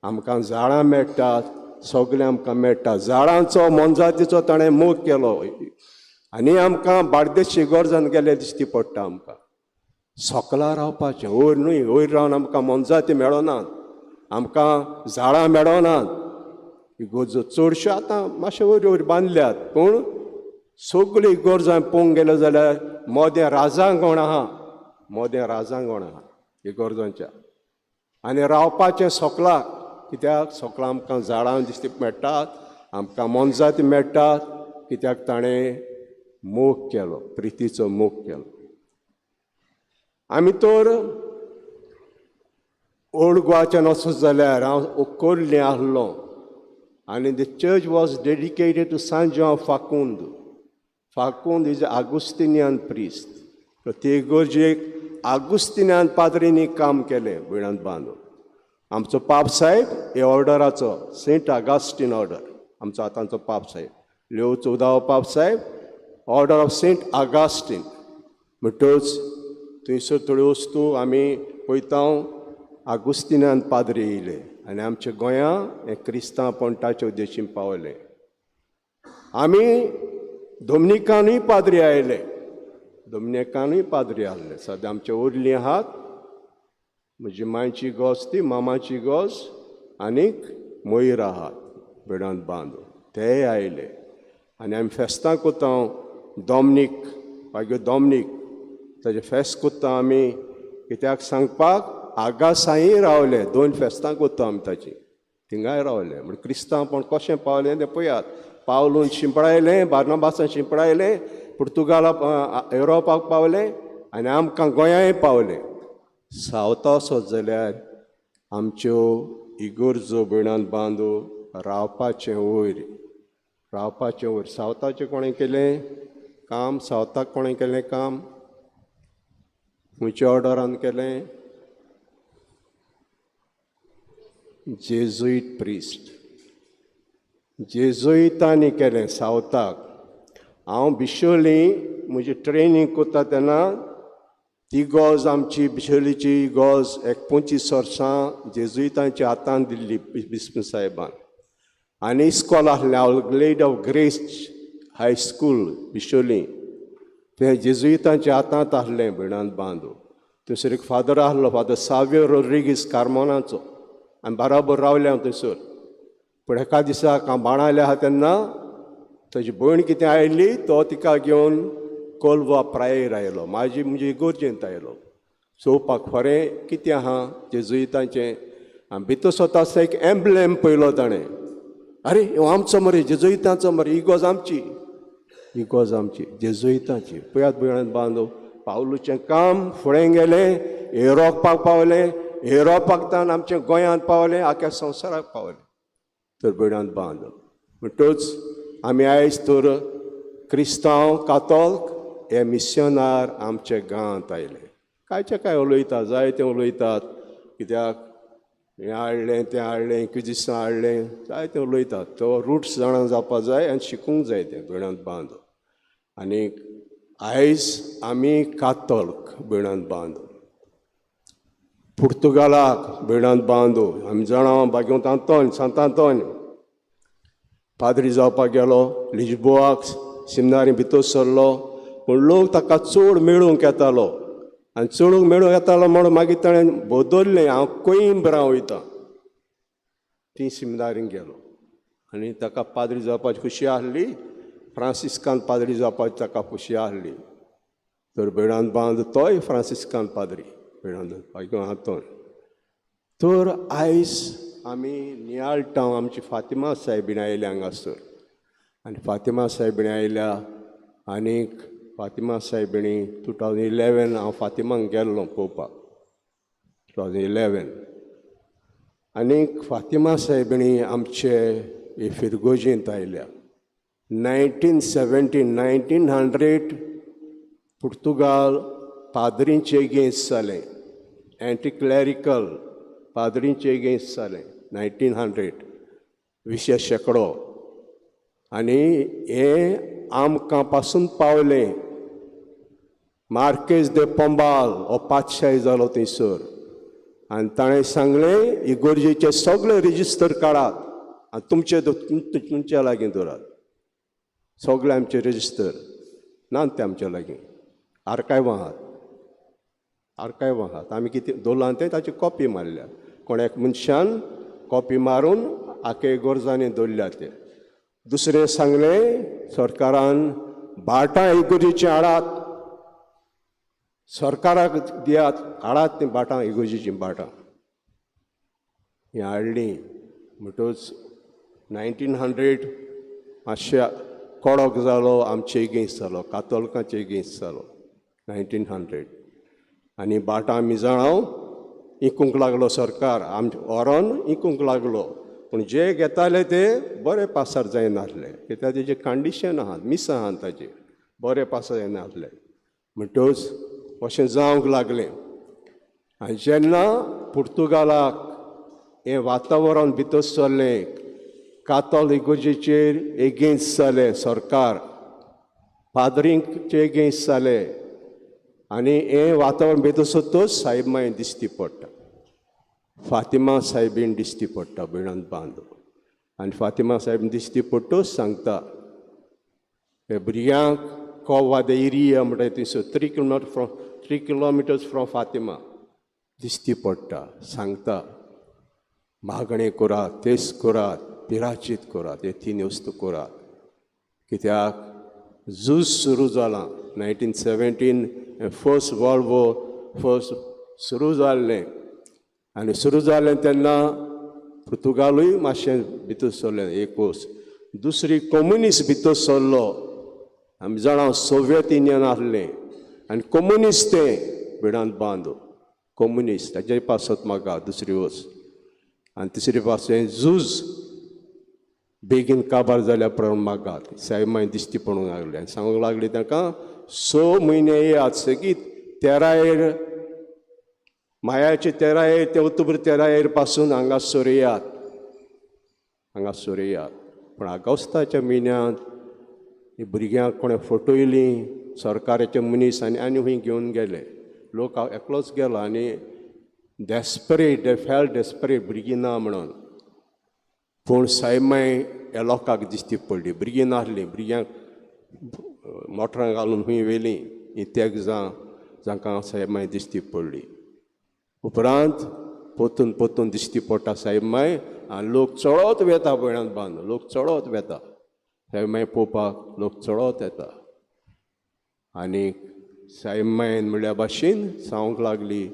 आमकां, झाडां मेळटात, सगळें आमकां मेळटा. झाडांचो मोनजातीचो ताणें मोग केलो आनी आमकां बार्देश इगर्जान गेले दिश्टी पडटा आमकां. सकला रावपाचें, वयर न्हय. वयर रावन आमकां मोनजाती मेळनात, आमकां झाडां मेळनात. इगर्जो चडश्यो आतां मातशे वयर वयर बांदल्यात, पूण सगळी इगर्जां पळोवंक गेले जाल्यार मोदें राजांगण आहा, मोदें राजांगण आहा इगर्जांच्या. आनी रावपाचें सकलाक कित्याक सकला आमकां झाडां दिश्टी मेळटात, आमकां मोनजाती मेळटात. कित्याक ताणें मोग केलो, प्रितीचो मोग केलो. आमी तर ओल्ड गोवाच्यान वचत जाल्यार हांव कोर्ली आहलो आनी the church was dedicated to San Joao Facund. Facund is Augustinian priest. ते इगर्जेक आगुस्तिनियन पाद्रींनी काम केलें भयणांत बांदून. आमचो पाप साहेब हे ऑर्डराचो, सेंट आगास्टीन ऑर्डर आमचो आतांचो पाप साहेब, लिओ चवदावो पाप साहेब, ऑर्डर ऑफ सेंट आगास्टीन. म्हणटच थंयसर थोड्यो वस्तू आमी पळयता. आगुस्तिनान पाद्री येयले आनी आमच्या गोंयां हें क्रिस्तांव पंटाच्या उद्देशीन पावले. आमी दोमनिकानूय पाद्री आयले, दोमनिकानूय पाद्री आहले. सद्या आमचे उरली आहात म्हजी मांयची गोस, ती मामाची गोस आनीक मयूर आहात बेडांत बांदू, तेय आयले. आनी आमी फेस्तां कोता, दोमनीक मागीर दोमनीक ताजें फेस्त कोत्ता आमी. कित्याक सांगपाक आगासांय रावले, दोन फेस्तां कोत्ता आमी ताची, थिंगाय रावले. म्हण क्रिस्तांवपण कशें पावलें तें पळयात. पावलून शिंपडायलें, बार्नाबासान शिंपडायलें, पुर्तुगाला युरोपाक पावलें आनी आमकां गोंयांय पावलें. सावता वचत जाल्यार आमच्यो इगर्जो भयणान बांदू रावपाचें वयर, रावपाचें वयर. सावताचें कोणें केलें काम? सावताक कोणें केलें काम? खंयच्या ऑर्डरान केलें? जेजुईट प्रिस्ट, जेजुईतांनी केलें सावताक. हांव बिशोली म्हजी ट्रेनींग करता तेन्ना ती गोज आमची बिशोलीची गोज एक 25 वर्सां जेजुईतांच्या हातान दिल्ली बिस्म साहेबान. आनी इस्कॉल आहलें Our Lady of Grace High School Bicholim, तें जेजुईतांच्या हातांत आहलें भयणांत बांदू. थंयसर एक फादर आहलो, फादर साव्यो रोड्रिगीस कार्मोनाचो. आनी बराबर रावले हांव थंयसर. पूण एका दिसाक हांव बाणाले आहा तेन्ना ताजी भयण कितें आयली, तो तिका घेवन कोलवा प्रायेर आयलो, म्हाजी म्हजी इगर्जेंत आयलो चोवपाक खरें कितें आहा जेजुईतांचें. आनी भितर सोता आसतना एक एम्बलेम पळयलो ताणें, अरे हो आमचो मरे, जेजुईतांचो मरे, इगोर्ज आमची, इगोर्ज आमची जेजुईतांची. पळयात भयणान बांदो, पावलूचें काम फुडें गेलें, युरोपाक पावलें, युरोपाक तान आमच्या गोंयांत पावलें, आख्या संवसाराक पावलें. तर भयणान बांदो, म्हणटच आमी आयज तर क्रिस्तांव कातोल्क हे मिशनार आमच्या गांवांत आयले. कांयचे कांय उलयतात, जायते उलयतात, कित्याक हें हाडलें तें हाडलें, इन्क्विजिसां हाडलें, जायते उलयतात. तो रुट्स जाणा जावपा जाय आनी शिकूंक जाय तें भयणांत बांदो. आनी आयज आमी कातोल्क भयणांत बांदो. पुर्तुगालाक भयणांत बांदो आमी जाणा, बागेवंत आंतोन, सांत आंतोन पाद्री जावपाक गेलो लिजबोआक, सिमनारी भितर सरलो, पूण लोक ताका चड मेळूंक येतालो. आनी चोडूंक मेळूंक येतालो म्हणून मागीर ताणें बदललें, हांव कोइंब्रा वयता. ती सिमदारीन गेलो आनी ताका पाद्री जावपाची खुशी आहली, फ्रांसिस्कान पाद्री जावपाची ताका खुशी आहली. तर भयणान बांद तोय फ्रांसिस्कान पाद्री भयणान आंतोन. तर आयज आमी नियाळटा आमची फातिमा सायबीण आयल्या हांगासर. आनी फातिमा सायबीण आयल्या आनीक फातिमा सायबिणी 2011 हांव फातिमाक गेल्लो पळोवपाक, 2011. आनीक फातिमा सायबिणी आमचे फिरगोजेंत आयल्या. 1917 1900 पुर्तुगाल पाद्रींचे एगेन्स्ट जालें, एंटी क्लॅरिकल पाद्रींचे एगेन्स्ट जालें 1900, 20व्या शेंकडो. आनी हें आमकां पासून पावलें. मार्केज दे पोंबाल हो पातशाही जालो थंयसर आनी ताणें सांगलें इगोर्जेचे सगळे रजिस्टर काडात आनी तुमचे तुमच्या लागीं दवरात, सगळे आमचे रजिस्टर ना ते आमच्या लागीं आर्कायवां आहात, आर्कायवां आहात. आमी कितें दवरलां तें ताची कॉपी मारल्या, कोण एक मनशान कॉपी मारून आखे इगोर्जांनी दवरल्या ते. दुसरें सांगलें सरकारान भाटां इगोर्जेचीं हाडात, सरकाराक दियात, हाडात तीं भाटां इगोर्जेचीं भाटां हीं हाडलीं. म्हणटच 1900 मातशें कडक जालो, आमचे एगेन्स्ट जालो, कातोलकांचे एगेन्स्ट जालो 1900. आनी भाटां आमी जाणां इकूंक लागलो सरकार, आमचे व्हरोन इकूंक लागलो. पूण जे घेताले ते बरे पासार जायनासले, कित्याक तेजें कंडिशन आहा, मिसां आहा ताजेर, बरे पासार जायनासले. म्हणटच अशें जावंक लागलें. आनी जेन्ना पुर्तुगालाक हें वातावरण भितर सरलें, कातोल इगोर्जेचेर एगेन्स्ट जालें सरकार, पाद्रींचे एगेन्स्ट जालें, आनी हें वातावरण भितर सरतच सायब मांय दिश्टी पडटा, फातिमा सायबीण दिश्टी पडटा भयणान बांद. आनी फातिमा सायबीण दिश्टी पडटच सांगता हे भुरग्यांक कोवा दे एरिया म्हणटा थंयसर 3 किलोमिटर्स फ्रॉम फातिमा दिश्टी पडटा, सांगता मागणें करात, तेस करात, पिराचीत करात, हे तीन वस्तू करात. कित्याक झूज सुरू जालां 1917 फर्स्ट वर्ल्ड वॉर फर्स्ट सुरू जाल्लें. आनी सुरू जालें तेन्ना पुर्तुगालूय मातशें भितर सरलें एक वस्त, दुसरी कम्युनिस्ट भितर सरलो. आमी जाणा सोवियत युनियन आहलें आनी कम्युनिस्ट तें भिडांत बांद कम्युनिस्ट ताजे पासत म्हाका दुसरी वस्त. आनी तिसरी पासत हें झूज बेगीन काबार जाल्या प्रमाण म्हाका सायब मागीर दिश्टी पडूंक लागले आनी सांगूंक लागली तांकां 6 म्हयने येयात सेगीत तेरायर मायाचे 13 ते ऑक्टोबर 13 पासून हांगासर येयात, हांगासर येयात. पूण ऑगस्टाच्या म्हयन्यांत ही भुरग्यांक कोणें फटयलीं, सरकाराचे मनीस आनी आनी खंय घेवन गेले. लोक एकलोच गेलो आनी डेस्परेट, दे फेल डेस्परेट भुरगीं ना म्हणून. पूण सायब मांय ह्या लोकांक दिश्टी पडली, भुरगीं नासलीं, भुरग्यांक मोटरां घालून खंय व्हेलीं हीं तेग जांकां सायब मांय दिश्टी पडली. उपरांत पोतून पोतून दिश्टी पडटा सायब मांय आनी लोक चडत वेता भयणांत बांद, लोक चडत वेता सायब मांय पळोवपाक, लोक चडत येता. आनी सायब मांयन म्हणल्या भाशेन सांगूंक लागली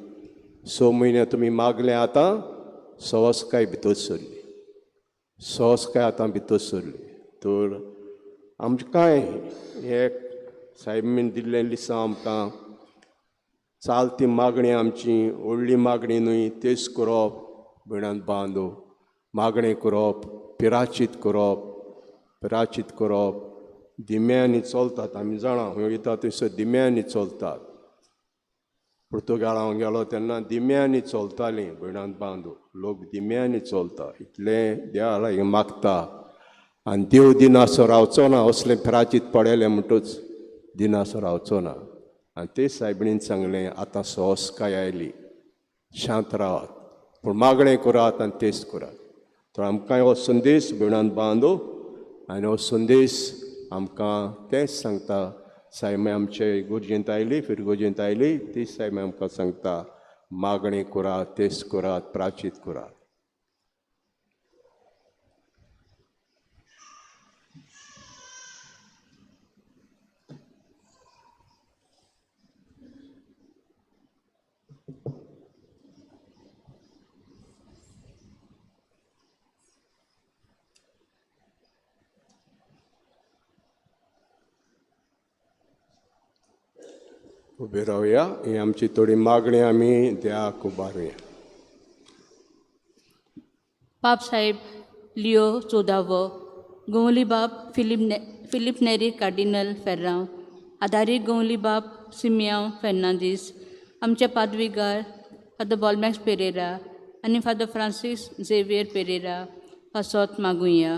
6 म्हयने तुमी मागले, आतां सवसकाय भितर सरली, सवसकाय आतां भितर सरली. तर आमचें कांय हे सायबीन दिल्लें लिसांव आमकां चालती मागणी आमची व्हडली मागणी न्हय, तेच करप भयणांत बांदो, मागणें करप, पिराचीत करप, पिराचीत करप. दिम्यांनी चलतात आमी जाणा, खंय वयता थंयसर दिम्यांनी चलतात. पुर्तुगाल हांव गेलो तेन्ना दिम्यांनी चलतालीं भयणांत बांदो, लोक दिम्यांनी चलता, इतलें देवा लागीं मागता आनी देव दिनासो रावचो ना, असलें पिराचीत पडलें म्हणटच दिनासो रावचो ना. आनी ते सायबिणीन सांगलें आतां सवसकाय आयली, शांत रावात, पूण मागणें करात आनी तेच करात. तर आमकां हो संदेश भयणान बांदो आनी हो संदेश आमकां तेंच सांगता, सायमे आमचे गुर्जेंत आयली, फिरगोजेंत आयली, ती सायमे आमकां सांगता मागणी करात, तेस करात, प्राचीत करात. उबे रावया, ही आमची थोडी मागणी आमी देवाक उबारुया. पाप साहेब लिओ 14वो, गोवलीबाब फिलीप नेरी कार्डिनल फेर्रांव, आदारी गोवलीबाब सिमियांव फेर्नांदीस, आमचे पादविगार फादर बॉलमॅक्स पेरेरा आनी फादर फ्रांसीस झेवियर पेरेरा पासत मागुया.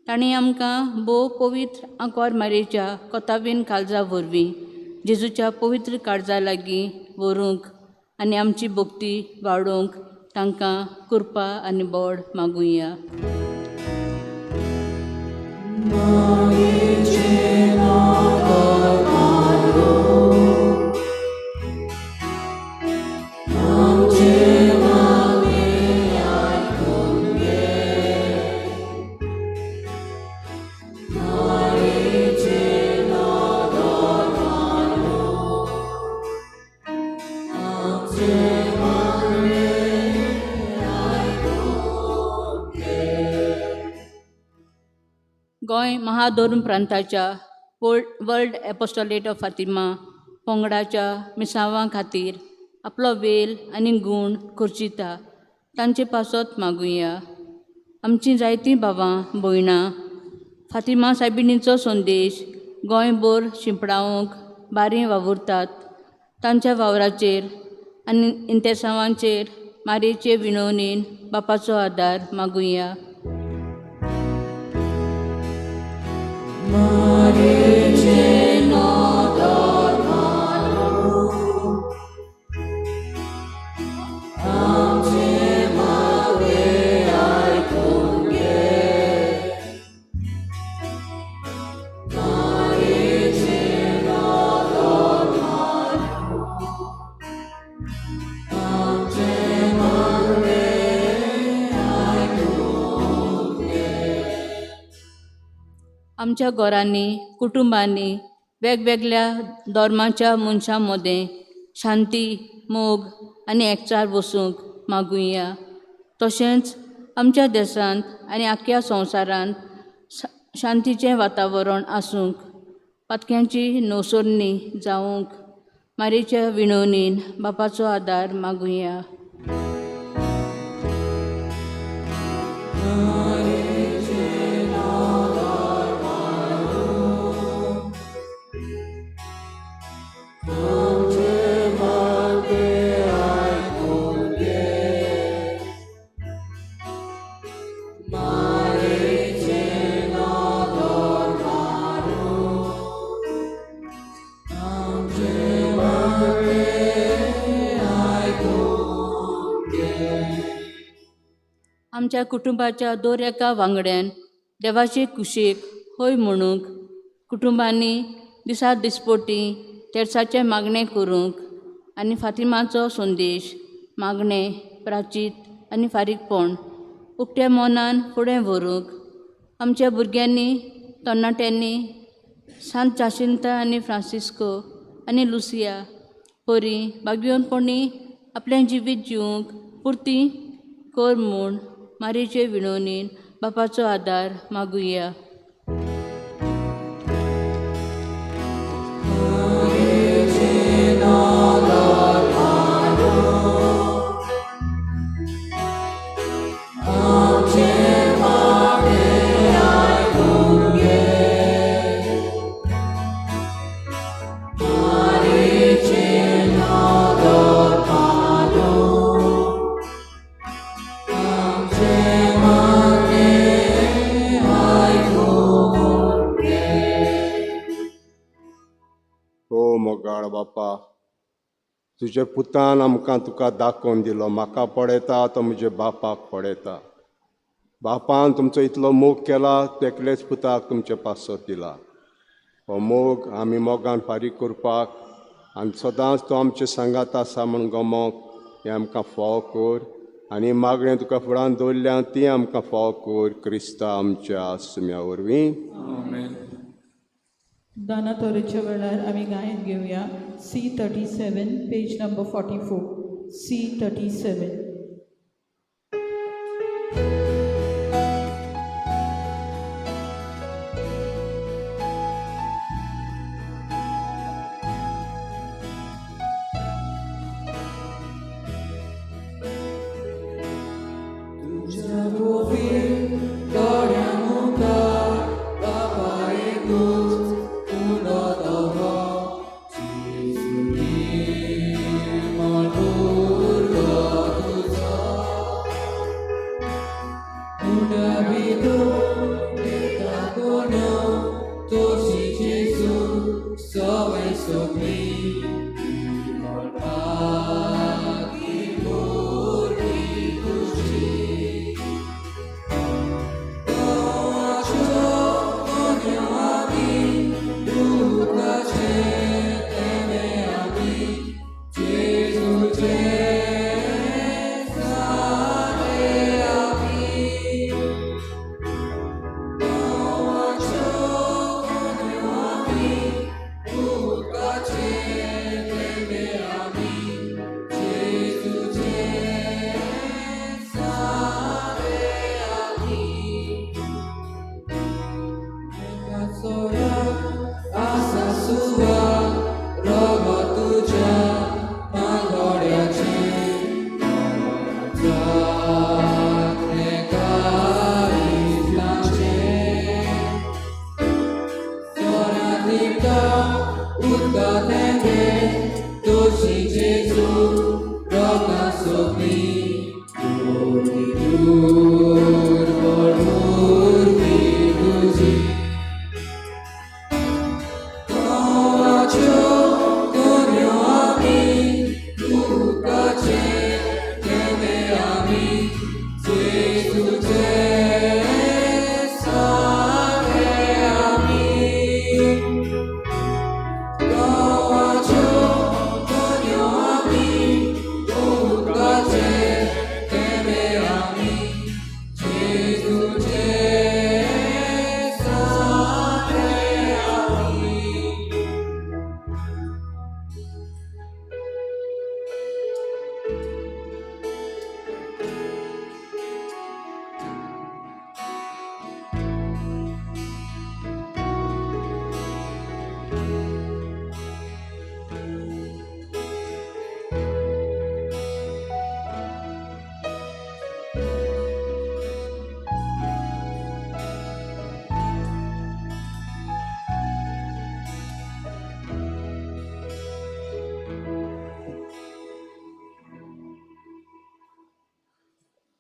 तांणी आमकां भोव पवित्र आंकवार मारयेच्या कोतावीन काळजा वरवीं जेजूच्या पवित्र काळजा लागीं व्हरूंक आनी आमची भक्ती वाडोवंक तांकां कृपा आनी बोड मागुया. गोंय महाधोर्म प्रांताच्या वर्ल्ड एपोस्टोलेट ऑफ फातिमा पंगडाच्या मिसांवां खातीर आपलो वेल आनी गूण खर्चिता तांचे पासत मागुया. आमचीं जायतीं भावां भयणां फातिमा सायबिणीचो संदेश गोंयभर शिंपडावंक बारी वावुरतात. तांच्या वावराचेर आनी इंतेसांवांचेर मारयेचे विनवणेन बापाचो आदार मागुया. आमच्या घरांनी, कुटुंबांनी वेगवेगळ्या धर्माच्या मनशां मदें शांती, मोग आनी एकचार वसूंक मागुया. तशेंच आमच्या देशांत आनी आख्ख्या संवसारांत शांतीचें वातावरण आसूंक, पातक्यांची नवसरणी जावंक मारयेच्या विनवणीन बापाचो आदार मागुया. आमच्या कुटुंबाच्या दर एका वांगड्यान देवाचे कुशीक हय म्हणूंक, कुटुंबांनी दिसा दिसपोटी तेर्साचें मागणें करूंक आनी फातिमाचो संदेश मागणें, प्राचीत आनी फारीकपण उक्त्या मनान फुडें व्हरूंक आमच्या भुरग्यांनी, तरणाट्यांनी सांत जाशिंता आनी फ्रांसिस्को आनी लुसिया परी भाग्यवंतपणी आपलें जिवीत जिवूंक पुरती कर म्हूण मारयेचे विनवणेन बापाचो आदार मागुया. मोगाळ बापा, तुज्या पुतान आमकां तुका दाखोवन दिलो. म्हाका पळयता तो म्हज्या बापाक पळयता. बापान तुमचो इतलो मोग केला, तेकलेच पुताक तुमचे पासत दिला. हो मोग आमी मोगान फारीक करपाक आनी सदांच तो आमचे सांगात आसा म्हूण गमोंक हें आमकां फावो कर आनी मागणें तुका फुडान दवरल्या ती आमकां फावो कर क्रिस्ता आमच्या सुम्या वरवीं. दाना तोरेच्या वेळार आमी गायन घेवया C37 page number 44 C37.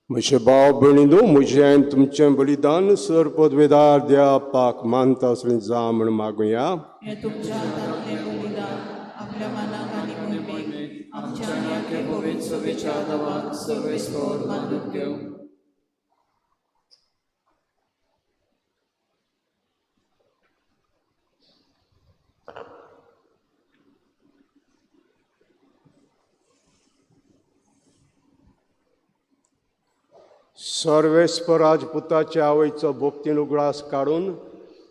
म्हजे भाव भयणींनो, म्हजें आनी तुमचें बलिदान सर पदवेदार देवाक मानता असलें जावं म्हूण मागुया. हें तुमच्या हातांतलें बलिदान आपल्या मनाक आनी मोहिमेक आमच्या आनी आख्या पवित्र सभेच्या देवाक सर्वेस्पर मानून घेवं. सर्वेस्पर राजपुताच्या आवयचो भोक्तीन उगडास काडून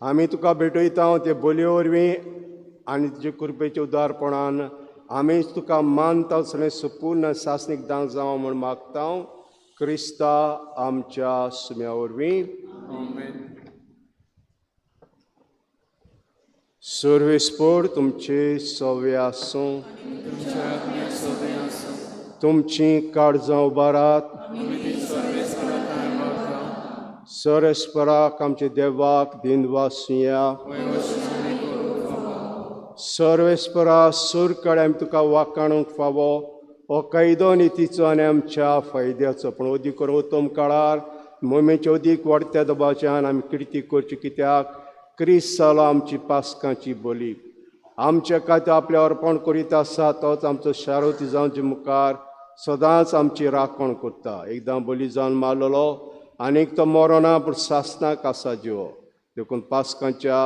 आमी तुका भेटयता ते बोलये वरवीं आनी तुजे कृपेच्या उदारपणान आमीच तुका मानता असलें सुपूर्ण सासणीक दान जावं म्हूण मागता क्रिस्ता आमच्या सुम्या वरवीं. सर्वेस्पर तुमचे सवे आसूं, तुमची काळजां उबारात. सरस्पराक आमच्या देवाक दिनवासुया. सर्वेस्परा सूर कडे आमी तुका वाकाणूंक फावो हो कायदो नितीचो आनी आमच्या फायद्याचो, पूण अदीक करून उत्तम काळार मोहिमेचे अदीक वाडत्या दबाच्यान आमी किर्ती करची, कित्याक क्रिस्त जालो आमची पास्कांची बोली. आमच्या खातीर आपलें अर्पण करीत आसा तोच आमचो शारोती जावचे मुखार सदांच आमची राखण करता. एकदां बोली जावन मारलेलो आनीक तो मरोना पूण सासणाक आसा जिवो. देखून पास्कांच्या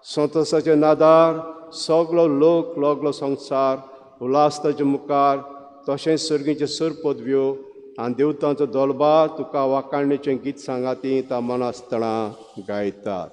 संतोसाचे नादार सगलो लोक लोगलो संवसार उल्हास ताचे मुखार तशेंच सर्गीचे सर पदव्यो आनी देवतांचो दोलबार तुका वाखाणणेचें गीत सांगाती ता मनासतना गायतात.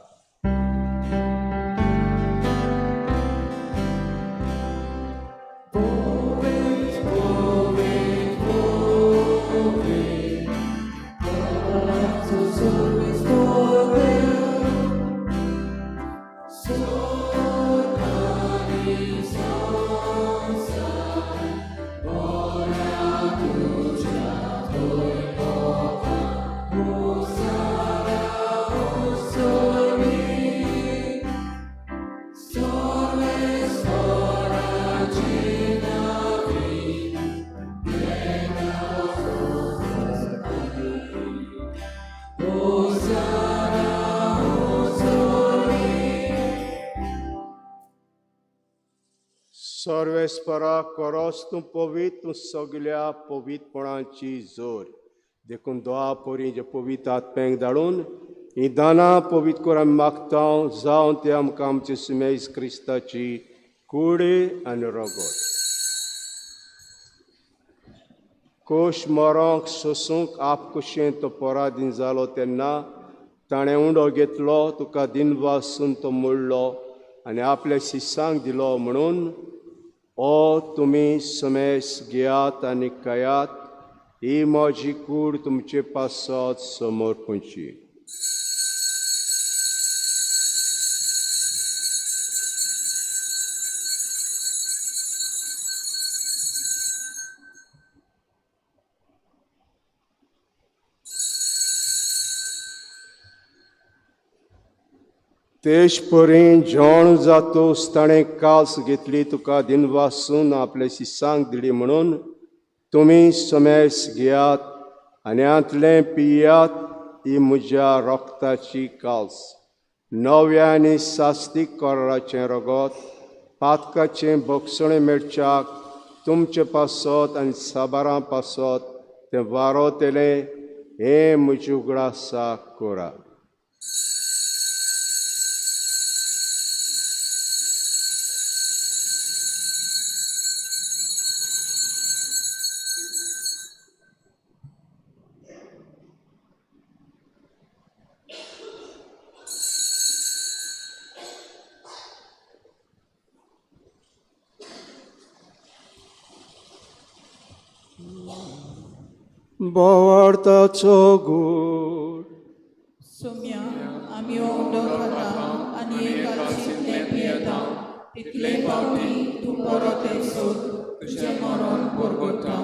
सर्वेस्परा करोस तूं पवित्र तूं सगल्या पवित्रपणाची जोर देखून दोआ परी जे पवित्र आत्म्यांक धाडून ही दानां पवित्र कर आमी मागता जावन ते आमकां आमचे सुमेज क्रिस्ताची कूड आनी रगत कोश मरोंक सोसूंक आपकुशेन तो पराधीन जालो तेन्ना ताणें उंडो घेतलो तुका दिनवासून तो मोडलो आनी आपल्या शिसांक दिलो म्हणून ओ तुमी समेस घेयात आनी खायात ही म्हजी कूड तुमचे पासत समर्पणची. तेश परी जेवण जातोस ताणें कास घेतली तुका दिनवासून आपले शिसांक दिली म्हणून तुमी समेस घेयात आनी हांतलें पियात ही म्हज्या रोगताची कास नव्या आनी सास्तीक कराराचें रगत पातकाचें भोगसणें मेळच्याक तुमचे पासत आनी साबारां पासत तें वारोतेलें हें म्हजें उगडासाक करा. बोवार्थाचो गूढ सोम्या आमी हो उंडो खाता आनी हे कालशींतलें पियेता तितले फावटी तूं परत येयसर तुजें मरण परगटा.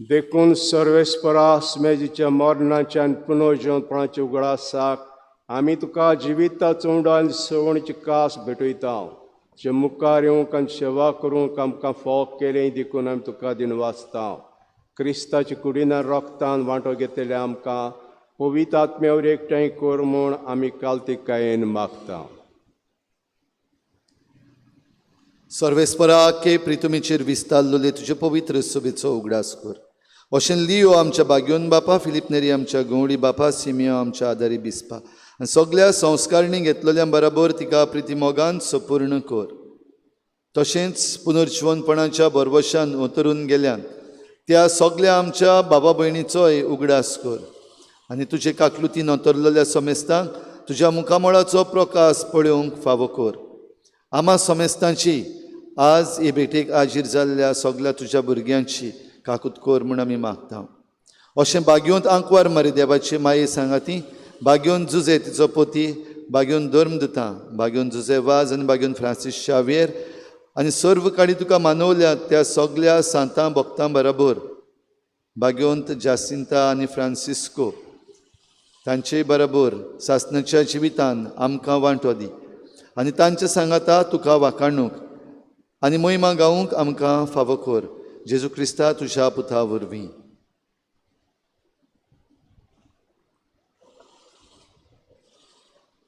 देखून सर्वेस्परा स्मेजीच्या मरणाच्या आनी पुनर्जीवनपणाच्या उगडासाक आमी तुका जिविताचो उंडो आनी सवणीची कास भेटयता जे मुखार येवंक आनी सेवा करूंक आमकां फोग केलें देखून आमी तुका दिनवासता. क्रिस्ताच्या कुडीन रोगतान वांटो घेतले आमकां पवित्र आत्म्यावर एकठांय कर म्हूण आमी कालतिकायेन मागता. सर्वेस्परा के प्रितुमीचेर विस्तारलेले तुजे पवित्र सभेचो उगडास कर. अशें लियो आमच्या बाग्योन बापा फिलीप नेरी आमच्या गवळी बापा सिमियो आमच्या आदारी बिस्पा आनी सगल्या संस्कारणी घेतलेल्या बराबर तिका प्रिती मोगान सपूर्ण कर. तशेंच पुनर्जिवनपणाच्या भरवशान उतरून गेल्यान त्या सगल्या आमच्या बाबा भयणीचोय उगडास कर आनी तुजे काकलुतीन अंतरलेल्या समेस्तांक तुज्या मुखामळाचो प्रकाश पळोवंक फावो कर. आमा समेस्तांची आज हे भेटेक हाजीर जाल्ल्या सगल्या तुज्या भुरग्यांची काकूत कर म्हूण आमी मागता. अशें बागयोंत आंकवार मारी देवाची माये सांगाती बागयोन जुजे तिचो पोती बागयोन धर्म दिता बागयोन जुजे वाज आनी बागयोन फ्रांसीस शावियर आनी सर्व काडी तुका मानवल्या त्या सगल्या सांतां भक्तां बराबर बागयोंत जासिंता आनी फ्रांसिस्को तांचे बराबर सासणाच्या जिवितान आमकां वांटो दी आनी तांचे सांगाता तुका वाखाणूक आनी मोहिमा गावूंक आमकां फावो कर. जेजू क्रिस्ता तुज्या पुता वरवीं.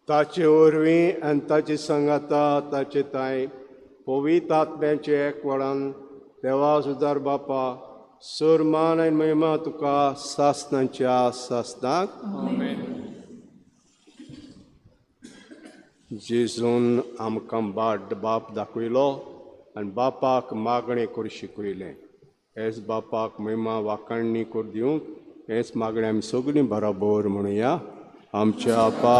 ताचे वरवीं आनी ताचे सांगाता ताचे तांय पवित्र आत्म्याचे एकवडान देवा सुदार बापा सर मान आनी महिमा तुका सासणाच्या सासणाक. जेजून आमकां बाट बाप दाखयलो आनी बापाक मागणें करूं शिकयलें. हेच बापाक महिमा वाखाणणी कर दिवंक हेच मागणें आमी सगळीं बराबर म्हणुया. आमच्या आपा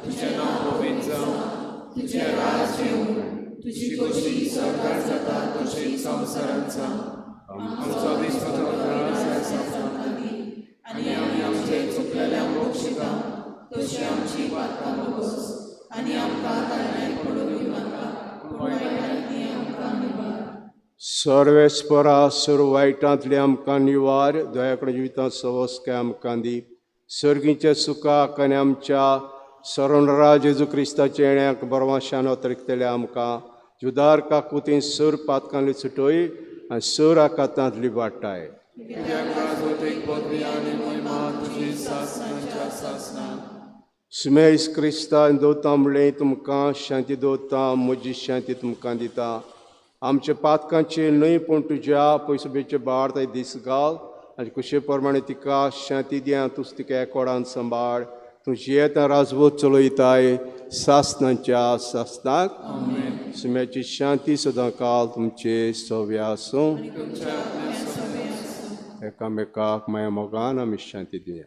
तुजें नांव पवित्र जावं, तुजें राज येवं, तुजी खोशी सरकार जाता तशी संवसारांत जावं. आमचो दिसपटो घास आयज आमकां दी आनी आमी आमचे चुकलेल्यांक बक्षिता तशी आमची पातकां भोगोस आनी आमकां तारणांत पडूंक दिवं नाका, पूण वायटांतली आमकां निवार. सर्वेस्परा सर्व वायटांतले आमकां निवार, दया करून जिवितांत सवस्काय आमकां दी. सर्गीच्या सुखाक आनी आमच्या सरणरा जेजू क्रिस्ताच्या येण्याक बरवाशान अतरिकतले आमकां जुदार काकुतीन सर पातकांली सुटय आनी सर आकातांतली वाटाय. सुमेश क्रिस्तान दवता म्हणलें तुमकां शांती दवता, म्हजी शांती तुमकां दिता. आमच्या पातकांचे न्हय पूण तुज्या पयसुबेचे बाळ ताय दीस घाल आनी कुशे प्रमाणे तिका शांती दिया. तूं तिका एकोडान सांबाळ. तूं जियेता राजवत चलयताय सासनाच्या सासनाक. सुम्याची शांती सदां काल तुमचे सव्या आसूं. एकामेकाक माया मोगान आमी शांती दिया.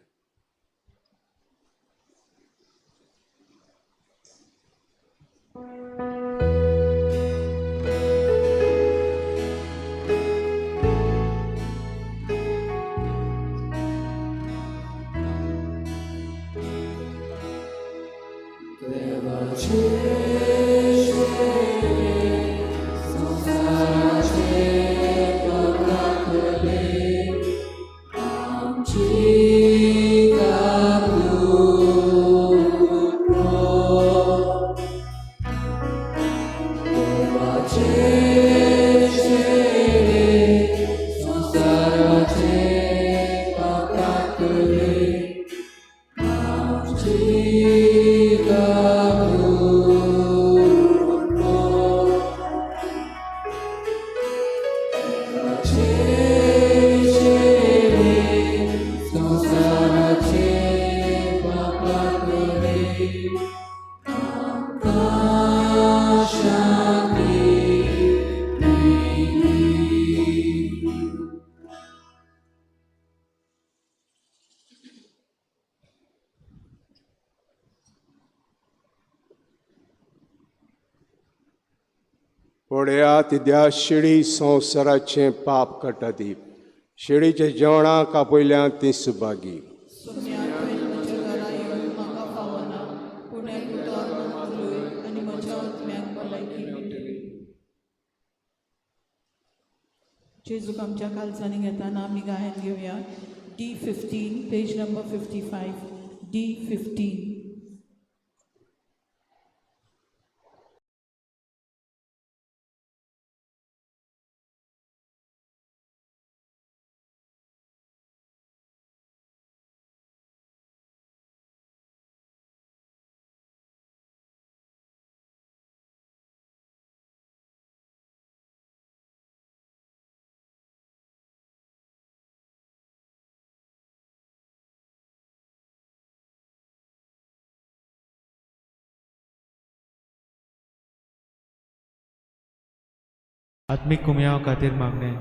पळया तिद्या शिडी संवसाराचें पाप काडटा ती शिडीच्या जेवणाक आपयल्या ती सुभागी. जेजूक आमच्या कालचांनी घेताना आमी गायन घेवया. D15, page number 55, D15. आत्मीक कुमयाव खातीर मागणें.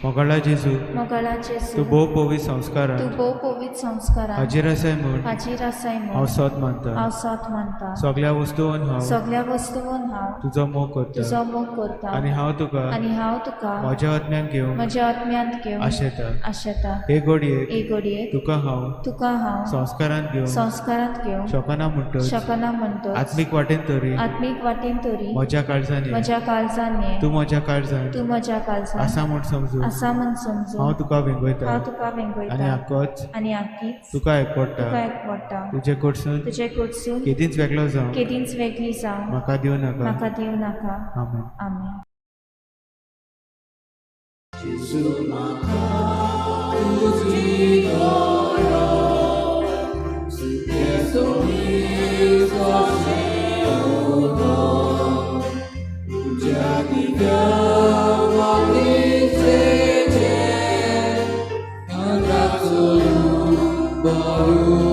मोगाळा जेजू, मोगाळा जेजू, तूं भोव पवित्र संस्कारान, तूं भोव पवित्र संस्कारान हाजीर आसाय म्हूण, हाजीर आसाय म्हूण हांव सोद मानता, हांव सोद मानता. सगळ्या वस्तून हांव, सगळ्या वस्तून हांव तुजो मोग करता, तुजो मोग करता. आनी हांव तुका, आनी हांव तुका म्हज्या आत्म्यान घेवन, म्हज्या आत्म्यांत घेवन आशेता, आशेता. हे घडयेक, हे घडयेक तुका हांव, तुका हांव संस्कारांत घेवन, संस्कारांत घेवन शकना म्हणटच, शकना म्हणटच आत्मीक वाटेन तरी, आत्मीक वाटेन तरी म्हज्या काळजान, म्हज्या काळजान तूं म्हज्या काळजान, तूं म्हज्या काळजान आसा म्हूण समजून, आसा म्हूण समजून हांव तुका वेंगयता, हांव तुका वेंगयता. आनी आकोच, आनी आकीच तुका एकवडटा, तुका एकवडटा. तुजे कडसून, तुजे कडसून केदींच वेगळो जावं, केदींच वेगळी जावं म्हाका दिवं नाका, म्हाका दिवं नाका. आमेन. आमेन. Baru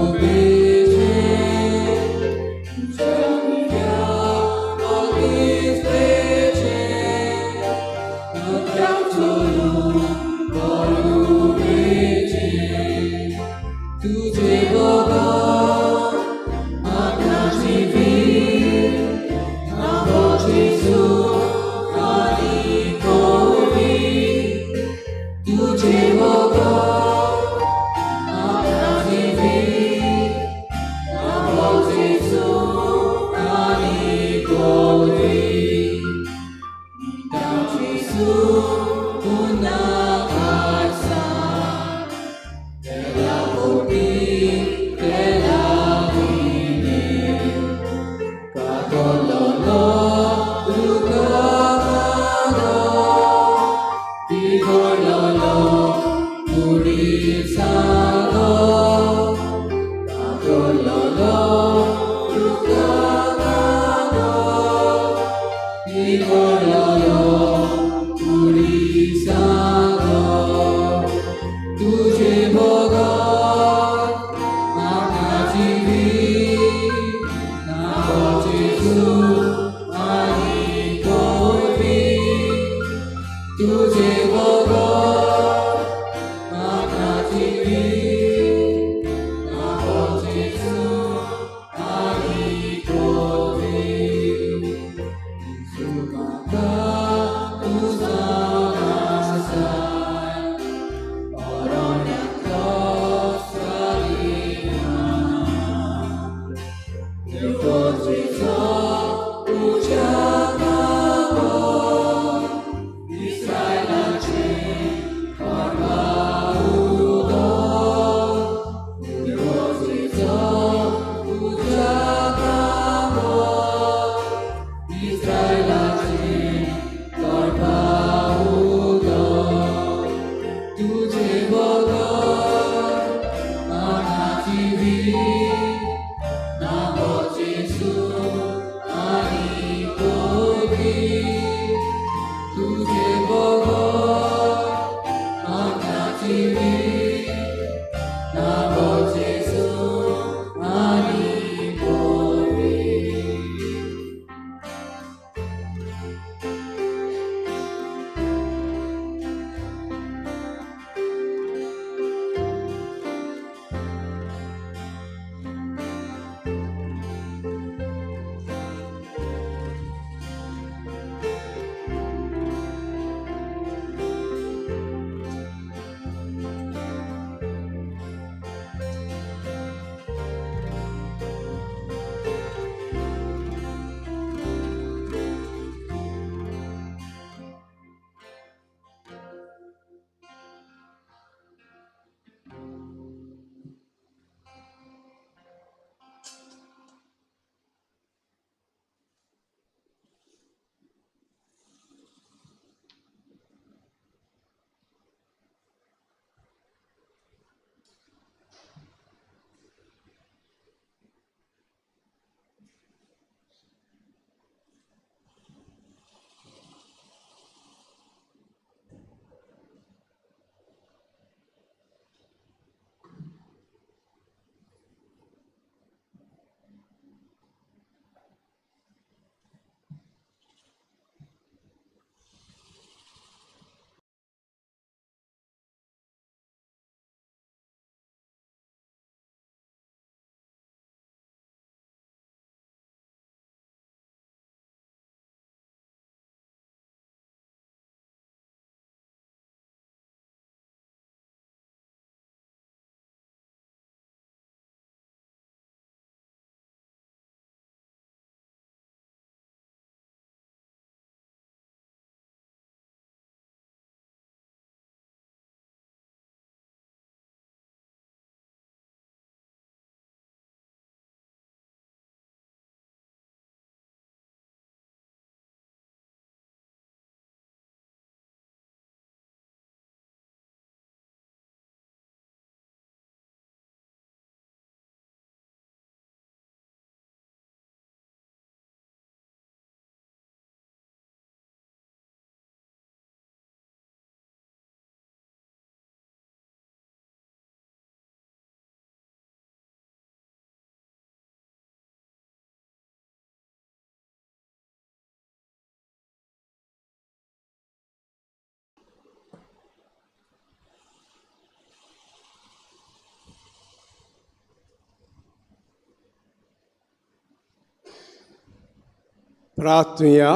प्रार्थुया.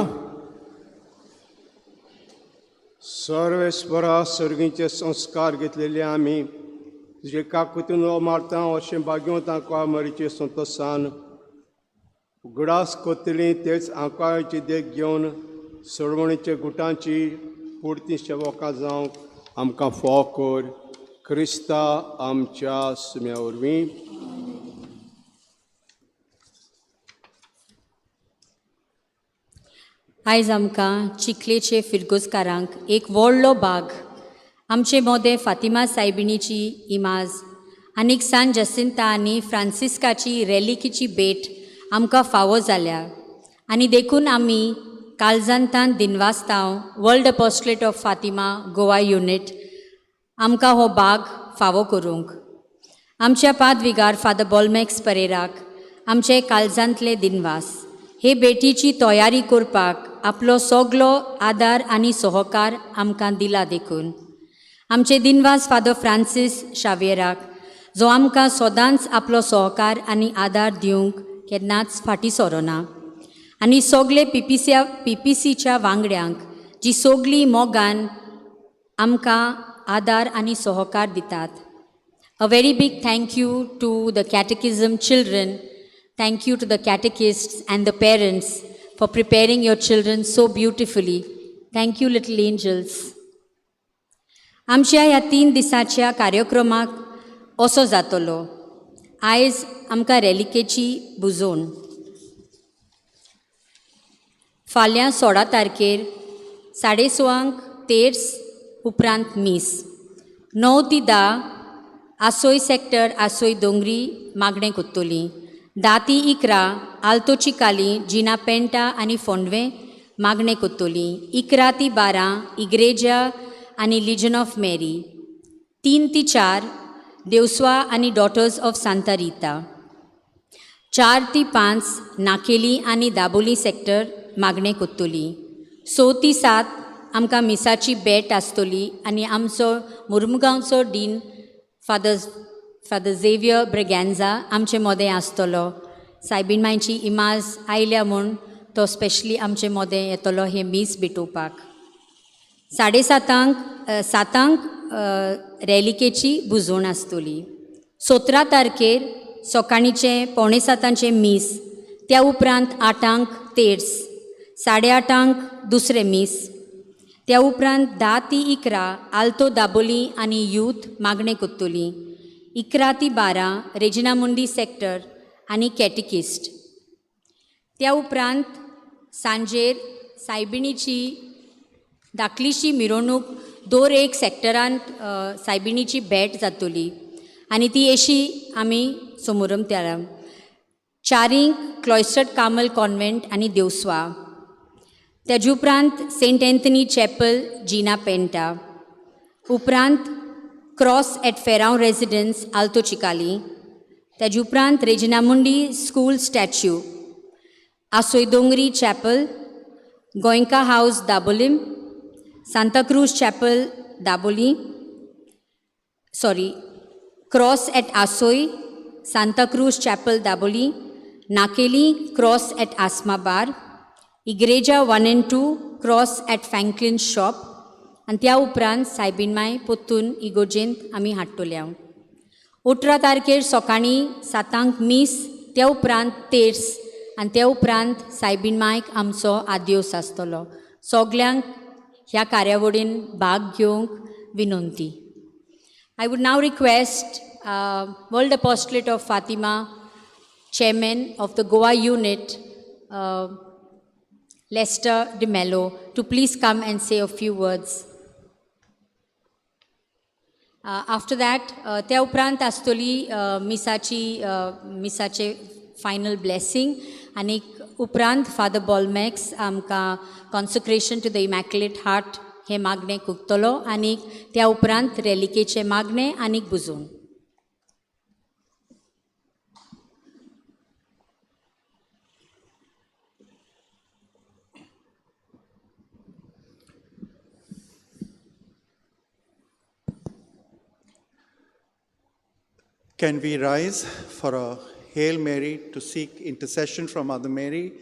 सर्वेस्परा सर्गीचे संस्कार घेतलेले आमी तुजे काकुतून मारता अशें भाग्यों तांकां मरीचे संतोसान उगडास कोतली तेच आंकाळाची देख घेवन सोडवणीच्या गुटांची पुरती सेवकां जावंक आमकां फोव कर क्रिस्ता आमच्या सुम्या वरवीं. आयज आमकां चिखलेचे फिरगोजकारांक एक व्हडलो भाग आमचे मोदें फातिमा सायबिणीची इमाज आनीक सान जसिंता आनी फ्रांसिस्काची रेलिकीची भेट आमकां फावो जाल्या आनी देखून आमी काळजांतान दिनवास्तांव World Apostolate of Fatima Goa unit आमकां हो भाग फावो करूंक. आमच्या पादविगार फादर बोलमॅक्स परेराक आमचे काळजांतले दिनवास हे भेटीची तयारी करपाक आपलो सगलो आदार आनी सहकार आमकां दिला देखून. आमचे दिनवास फादर फ्रांसीस शाव्येराक जो आमकां सदांच आपलो सहकार आनी आदार दिवंक केन्नाच फाटीं सोरोना आनी सगले पीपीसीच्या वांगड्यांक जी सगलीं मोगान आमकां आदार आनी सहकार दितात. A very big thank you to the catechism children. Thank you to the catechists and the parents for preparing your children so beautifully. Thank you, little angels. आमच्या ह्या 3 दिसाच्या कार्यक्रमाक असो जातलो. आयज आमकां रेलिकेची बुजोवन फाल्यां 16 तारखेर 6:30 तेर्स उपरांत मीस 9 ते 10 आसोय सेक्टर आसोय दोंगरी मागणें कोत्तोली. 10 ते 11 आल्तो चिकाली जिना पेंटा आनी फोंडवें मागणें कोत्तोली. 11 ते 12 इग्रेजा आनी लिजन ऑफ मेरी. 3 ते 4 देवस्वा आनी डॉटर्स ऑफ सांता रिता. 4 ते 5 नाकेली आनी दाबोली सेक्टर मागणें कोत्तोली. 6 ते 7 आमकां मिसाची भेट आसतली आनी आमचो मुर्मुगांवचो डीन फादर झेवियर ब्रेगेन्जा आमचे मोदें आसतलो. सायबीण मांयची इमाज आयल्या म्हूण तो स्पेशली आमचे मोदें येतलो हें मीस भेटोवपाक. 7:30 रेलिकेची बुजोवण आसतली. 17 तारखेर सकाळीचें 6:45 मीस, त्या उपरांत 8 तेर्स, 8:30 दुसरें मीस, त्या उपरांत 10 ते 11 आल्तो दाबोली आनी यूथ मागणें कोत्तोली. 11 ते 12 रेजिना मुंडी सेक्टर आनी कॅटिकिस्ट. त्या उपरांत सांजेर सायबिणीची धाकलीशी मिरवणूक दर एक सेक्टरांत सायबिणीची भेट जातली आनी ती अशी आमी समोरम त्या 4 क्लॉयस्टर्ड कार्मल कॉन्वेंट आनी देवस्वा. तेजे उपरांत सेंट एंथनी चॅपल जिना पेंटा. उपरांत cross at Ferrao residence Alto Chicalim. तेजे उपरांत Regina Mundi school statue, Asoi Dongri chapel, Goenka house Dabolim, Santacruz chapel Dabolim, sorry cross at Asoi, Santacruz chapel Dabolim, Naqueli cross at Asma bar, Igreja 1 and 2 cross at Franklin shop आनी त्या उपरांत सायबीण माय पोत्तून इगोर्जेंत आमी हाडटले. 18 तारखेर सकाळीं 7 मीस, त्या उपरांत तेर्स आनी त्या उपरांत सायबीण मायक आमचो आद्योस आसतलो. सगल्यांक ह्या कार्यावळीन भाग घेवंक विनंती. I would now request World Apostolate of Fatima chairman of the Goa unit Lester D'Mello to please come and say a few words. After that, त्या उपरांत आसतली मिसाचे फायनल ब्लेसिंग आनी उपरांत फादर बॉलमॅक्स आमकां consecration to the immaculate heart हें मागणें कुकतलो आनी त्या उपरांत रेलिकेचें मागणें आनी बुजोवन. Can we rise for a Hail Mary to seek intercession from Mother Mary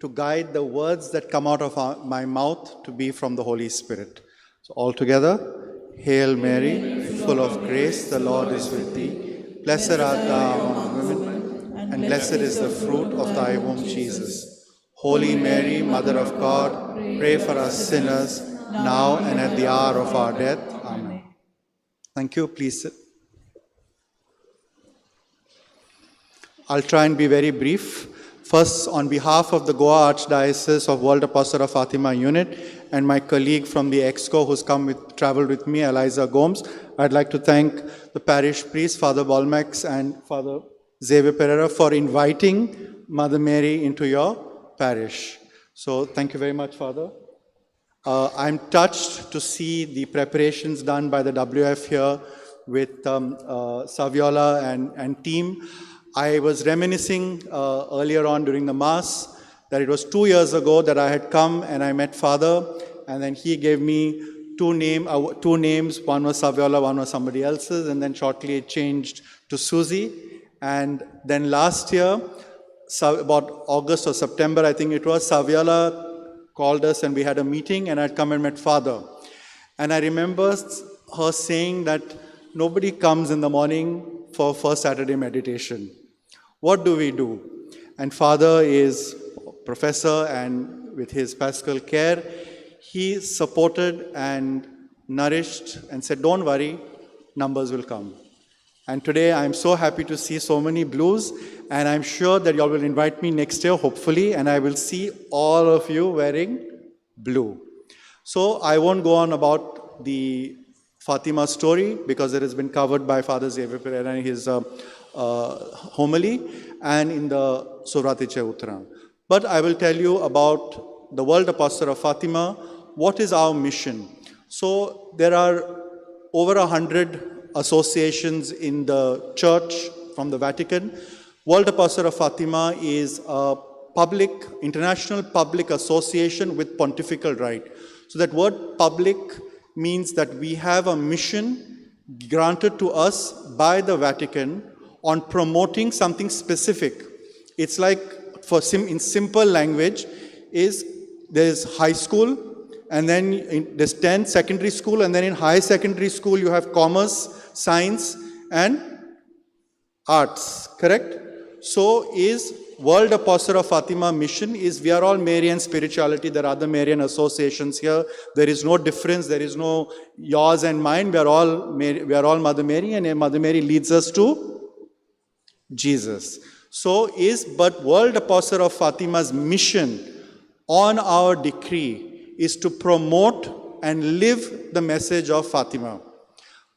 to guide the words that come out of my mouth to be from the Holy Spirit. So all together, Hail Mary, full of grace, the Lord is with thee. Blessed art thou among women, and blessed is the fruit of thy womb, Jesus. Holy Mary, Mother of God, pray for us sinners, now and at the hour of our death. Amen. Thank you. Please sit. I'll try and be very brief. First, on behalf of the Goa Archdiocese of World Apostle of Fatima Unit and my colleague from the EXCO who's traveled with me, Eliza Gomes, I'd like to thank the parish priest, Father Bolmax and Father Xavier Pereira for inviting Mother Mary into your parish. So thank you very much, Father. I'm touched to see the preparations done by the WF here with Saviola and team. I was reminiscing earlier on during the Mass that it was 2 years ago that I had come and I met Father, and then he gave me two names. One was Saviola, one was somebody else's, and then shortly it changed to Susie. And then last year, so about August or September, I think it was, Saviola called us and we had a meeting, and I'd come and met Father. And I remember her saying that nobody comes in the morning for first Saturday meditation. What do we do? And Father is a professor, and with his pastoral care, he supported and nourished and said, don't worry, numbers will come. And today I'm so happy to see so many blues, and I'm sure that you all will invite me next year, hopefully, and I will see all of you wearing blue. So I won't go on about the Fatima story because it has been covered by Father Xavier Pereira in his homily and in the Sovratiche Uttaran. But I will tell you about the World Apostle of Fatima. What is our mission? So there are over 100 associations in the church from the Vatican. World Apostle of Fatima is a public, international public association with pontifical right. So that word public means that we have a mission granted to us by the Vatican on promoting something specific. It's like, in simple language, is there's high school, and then there's 10 secondary school, and then in high secondary school you have commerce, science, and arts, correct? So is World Apostle of Fatima mission is we are all Marian spirituality. There are other Marian associations here. There is no difference. There is no yours and mine. We are all Mother Mary, and Mother Mary leads us to Jesus. So is, but World Apostle of Fatima's mission on our decree is to promote and live the message of Fatima.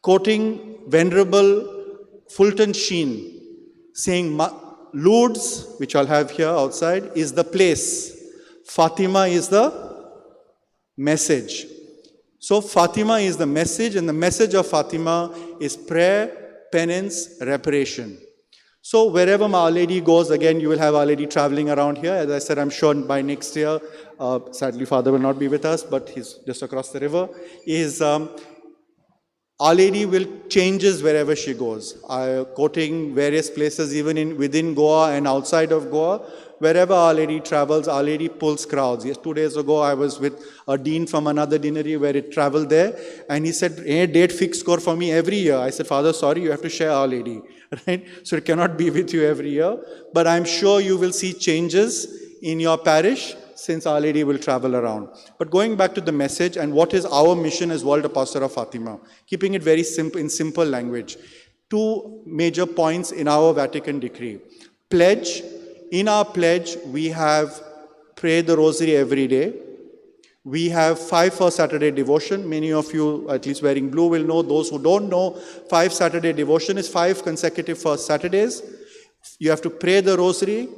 Quoting Venerable Fulton Sheen, saying, Lourdes, which I'll have here outside, is the place. Fatima is the message. So Fatima is the message, and the message of Fatima is prayer, penance, reparation. So wherever Our Lady goes, again, you will have Our Lady traveling around here. As I said, I'm sure by next year, sadly Father will not be with us, but he's just across the river, is Our Lady will changes wherever she goes. Quoting various places, even within Goa and outside of Goa, wherever Our Lady travels, Our Lady pulls crowds. Yes, 2 days ago, I was with a dean from another deanery where it traveled there, and he said, hey, date fixed score for me every year. I said, Father, sorry, you have to share Our Lady, right? So it cannot be with you every year. But I'm sure you will see changes in your parish since Our Lady will travel around. But going back to the message and what is our mission as World Apostle of Fatima, keeping it very simple, in simple language. Two major points in our Vatican decree. Pledge. In our pledge, we have pray the rosary every day. We have 5 First Saturday devotion. Many of you, at least wearing blue, will know. Those who don't know, 5 Saturday devotion is 5 consecutive First Saturdays. You have to pray the rosary,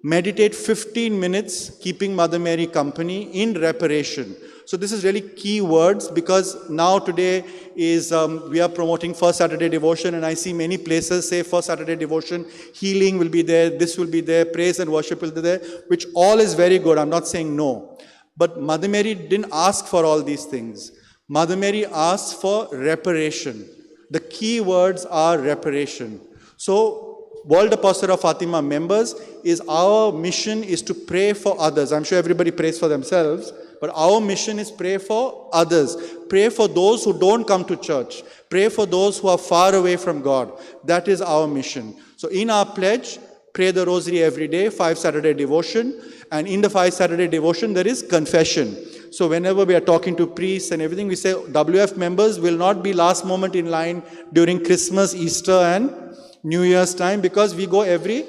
meditate 15 minutes, keeping Mother Mary company in reparation. So this is really key words, because now today is we are promoting First Saturday devotion, and I see many places say First Saturday devotion, healing will be there, this will be there, praise and worship will be there, which all is very good. I'm not saying no. But Mother Mary didn't ask for all these things. Mother Mary asked for reparation. The key words are reparation. So World Apostle of Fatima members, is our mission is to pray for others. I'm sure everybody prays for themselves, but our mission is pray for others. Pray for those who don't come to church. Pray for those who are far away from God. That is our mission. So in our pledge, pray the rosary every day, 5 Saturday devotion. And in the 5 Saturday devotion, there is confession. So whenever we are talking to priests and everything, we say WF members will not be last moment in line during Christmas, Easter and New Year's time, because we go every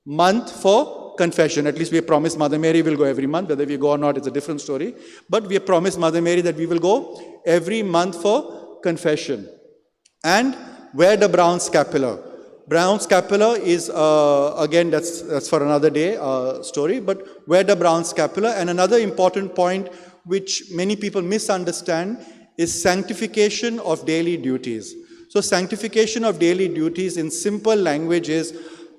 month for confession. At least we promised Mother Mary we'll go every month. Whether we go or not, it's a different story. But we have promised Mother Mary that we will go every month for confession. And wear the brown scapular. Brown scapular is, again, that's for another day story, but wear the brown scapular. And another important point which many people misunderstand is sanctification of daily duties. So sanctification of daily duties in simple language is,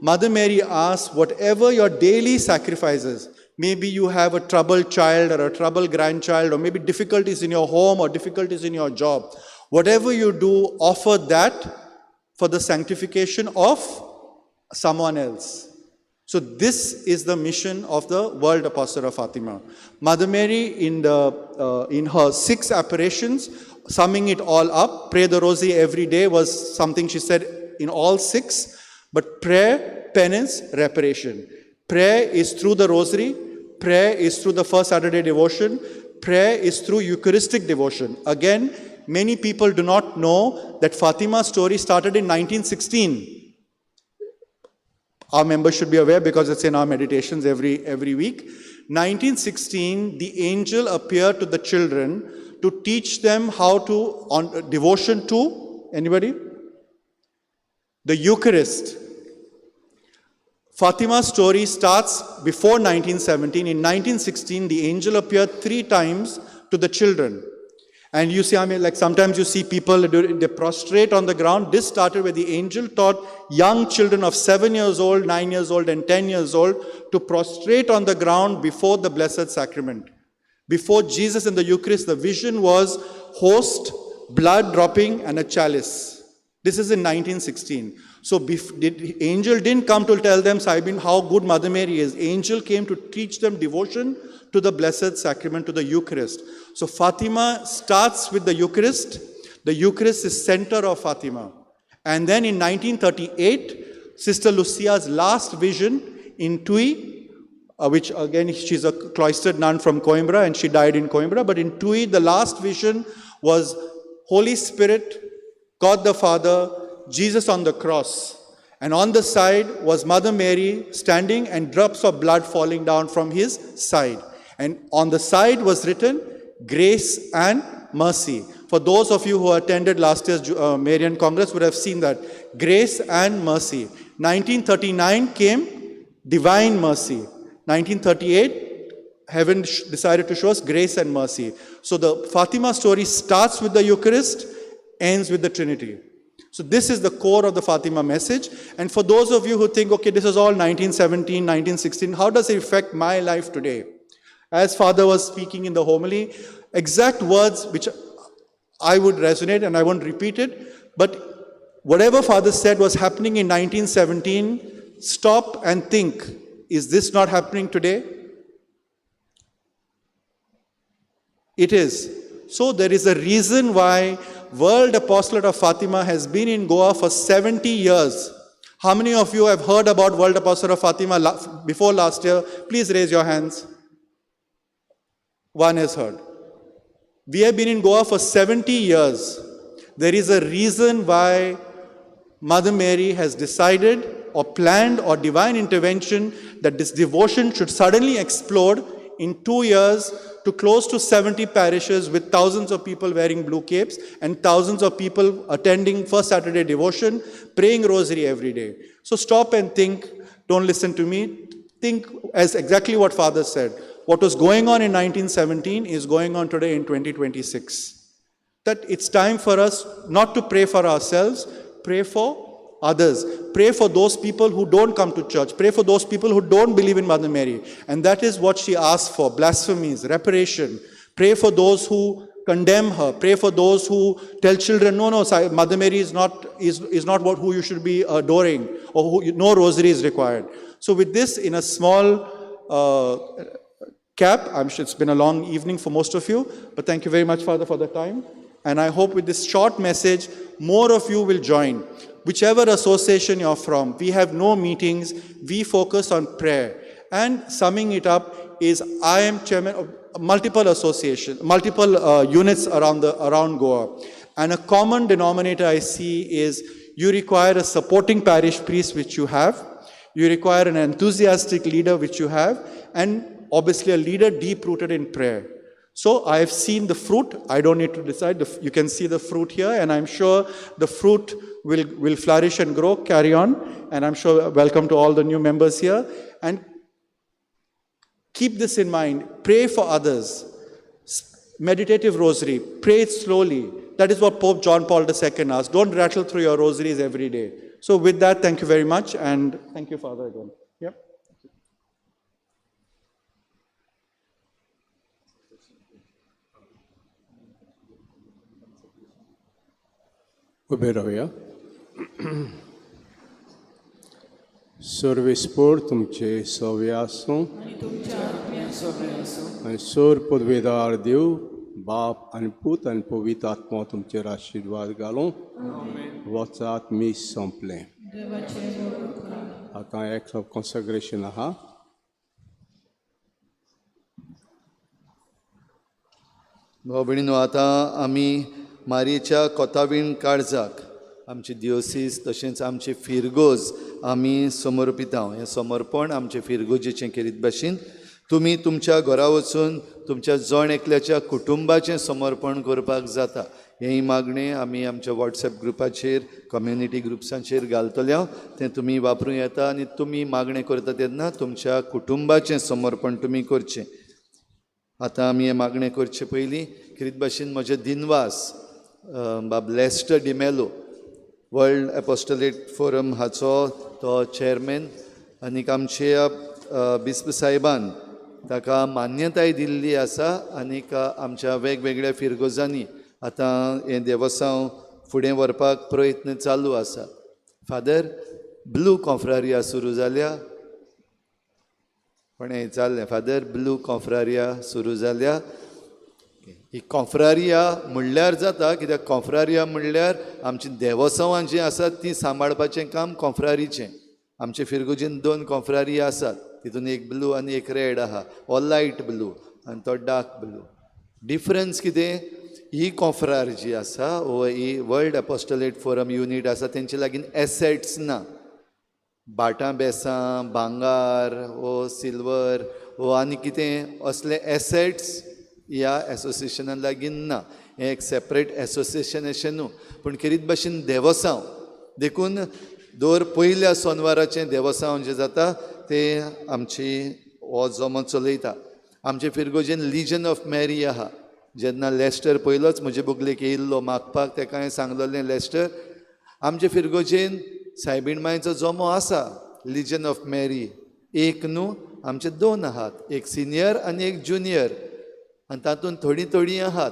Mother Mary asks, whatever your daily sacrifices, maybe you have a troubled child or a troubled grandchild, or maybe difficulties in your home or difficulties in your job. Whatever you do, offer that for the sanctification of someone else. So this is the mission of the World Apostolate of Fatima. Mother Mary, in her 6 apparitions, summing it all up, pray the rosary every day was something she said in all 6, but prayer, penance, reparation. Prayer is through the rosary, prayer is through the first Saturday devotion, prayer is through Eucharistic devotion. Again, many people do not know that Fatima's story started in 1916. Our members should be aware because it's in our meditations every week. 1916, the angel appeared to the children to teach them how to, on devotion to, anybody? The Eucharist. Fatima's story starts before 1917. In 1916, the angel appeared 3 times to the children. And you see, I mean, like sometimes you see people, they prostrate on the ground. This started where the angel taught young children of 7 years old, 9 years old, and 10 years old to prostrate on the ground before the Blessed Sacrament. Before Jesus in the Eucharist, the vision was host, blood dropping, and a chalice. This is in 1916. So angel didn't come to tell them, Saibin, how good Mother Mary is. Angel came to teach them devotion to the Blessed Sacrament, to the Eucharist. So Fatima starts with the Eucharist. The Eucharist is center of Fatima. And then in 1938, Sister Lucia's last vision in Tui, which again, she's a cloistered nun from Coimbra and she died in Coimbra. But in Tui, the last vision was Holy Spirit, God the Father, Jesus on the cross. And on the side was Mother Mary standing and drops of blood falling down from his side. And on the side was written, grace and mercy. For those of you who attended last year's Marian Congress would have seen that. Grace and mercy. 1939 came divine mercy. 1938, heaven decided to show us grace and mercy. So the Fatima story starts with the Eucharist, ends with the Trinity. So this is the core of the Fatima message. And for those of you who think, okay, this is all 1917, 1916, how does it affect my life today? As Father was speaking in the homily, exact words which I would resonate and I won't repeat it, but whatever Father said was happening in 1917, stop and think, is this not happening today? It is. So there is a reason why World Apostolate of Fatima has been in Goa for 70 years. How many of you have heard about World Apostolate of Fatima before last year? Please raise your hands. One has heard. We have been in Goa for 70 years. There is a reason why Mother Mary has decided or planned or divine intervention that this devotion should suddenly explode in 2 years to close to 70 parishes with thousands of people wearing blue capes and thousands of people attending First Saturday devotion, praying rosary every day. So stop and think. Don't listen to me. Think as exactly what Father said. What was going on in 1917 is going on today in 2026. That it's time for us not to pray for ourselves, pray for others. Pray for those people who don't come to church. Pray for those people who don't believe in Mother Mary. And that is what she asked for: blasphemies, reparation. Pray for those who condemn her. Pray for those who tell children, no, no, Mother Mary is not, is not what, who you should be adoring, or who, no rosary is required. So with this, in a small cap, I'm sure it's been a long evening for most of you, but thank you very much, Father, for the time. And I hope with this short message, more of you will join. Whichever association you're from, we have no meetings, we focus on prayer. And summing it up is, I am chairman of multiple associations, multiple units around Goa. And a common denominator I see is you require a supporting parish priest, which you have. You require an enthusiastic leader, which you have, and obviously a leader deep-rooted in prayer. So I have seen the fruit. I don't need to decide. You can see the fruit here, and I'm sure the fruit will flourish and grow, carry on. And I'm sure welcome to all the new members here. And keep this in mind. Pray for others. Meditative rosary. Pray it slowly. That is what Pope John Paul II asked. Don't rattle through your rosaries every day. So with that, thank you very much. And thank you, Father, again. Yep. उबे रावया. सर्वेस्पोर तुमचे सवे आसूं आनी sir पदवेदार देव बाप आनी पूत आनी पवित्र आत्मा तुमचेर आशिर्वाद घालूं. वचात मीस सोंपलें. आतां एक्ट ऑफ कॉन्सेक्रेशन आहा. भाव भयणीनो, आतां आमी मारयेच्या कोतावीण काळजाक आमची दियोसीस तशेंच आमचे फिरगोज आमी समर्पिता. हें समर्पण आमचे फिरगोजेचें केरीत भाशेन तुमी तुमच्या घरा वचून तुमच्या जण एकल्याच्या कुटुंबाचें समर्पण करपाक जाता. हें मागणें आमी आमच्या वॉट्सएप ग्रुपाचेर, कम्युनिटी ग्रुप्सांचेर घालतले, तें तुमी वापरूं येता. आनी तुमी मागणें करता तेन्ना तुमच्या कुटुंबाचें समर्पण तुमी करचें. आतां आमी हें मागणें करचें पयलीं खेरीत भाशेन म्हजें दिनवास बाब Lester D'Mello, world apostolate forum हाचो तो चेअरमॅन, आनीक आमच्या बिस्प साहेबान ताका मान्यताय दिल्ली आसा. आनीक आमच्या वेगवेगळ्या फिरगोजांनी आतां हें देवसांव फुडें व्हरपाक प्रयत्न चालू आसा. फादर, ब्लू कॉन्फ्रारिया सुरू जाल्या? कोणें विचारलें, फादर ब्लू कॉन्फ्रारिया सुरू जाल्या? ही कॉन्फ्रारिया म्हणल्यार जाता कित्याक कॉन्फ्रारिया म्हणल्यार आमची देवसांवां जीं आसात तीं सांबाळपाचें काम कॉन्फ्रारीचें. आमचे फिरगुजीन 2 कॉन्फ्रारिया आसात, तितून एक ब्लू आनी एक रेड आहा, हो लायट ब्लू आनी तो डार्क ब्लू. डिफरन्स कितें, ही कॉन्फ्रार जी आसा वो ही वर्ल्ड एपोस्टलेट फोरम युनीट आसा तेंचे लागीं एसेट्स ना, भाटां बेसां, भांगार वो सिल्वर वो आनी कितें असले एसेट्स ह्या एसोसिएशना लागीं ना. हें एक सेपरेट एसोसिएशन अशें न्हू, पूण खेरीत भाशेन देवसांव. देखून दर पयल्या सोनवाराचें देवसांव जें जाता तें आमची हो जमो चलयता. आमचे फिरगोजेन लिजन ऑफ मॅरी आहा. जेन्ना लेस्टर पयलोच म्हजे बगलेक येयल्लो मागपाक, तेका हांवें सांगलेलें, लेस्टर आमचे फिरगोजेन सायबीण मायचो जमो आसा, लिजन ऑफ मॅरी, एक न्हू आमचे 2 आहात, एक सिनियर आनी एक ज्युनियर, आनी तातूंत थोडीं थोडीं आहात.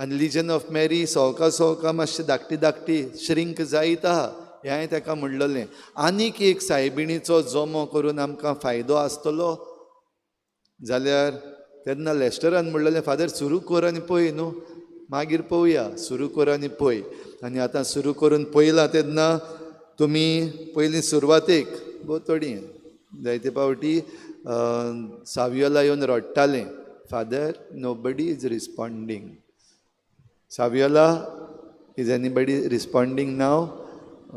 आनी लिजन ऑफ मॅरी सवका सवका मातशें धाकटी धाकटी श्रिंक जायत आहा, हें हांवें ताका म्हणलेलें. आनीक एक सायबिणीचो जमो करून आमकां फायदो आसतलो जाल्यार तेन्ना लेस्टरान म्हणलेलें, फादर सुरू कर आनी पळय न्हू, मागीर पळोवया, सुरू कर आनी पळय. आनी आतां सुरू करून पळयलां तेन्ना तुमी पयलीं सुरवातेक भोव थोडीं जायते फावटी सावियोला येवन रडटालें, Father nobody is responding. Saviola, is anybody responding now?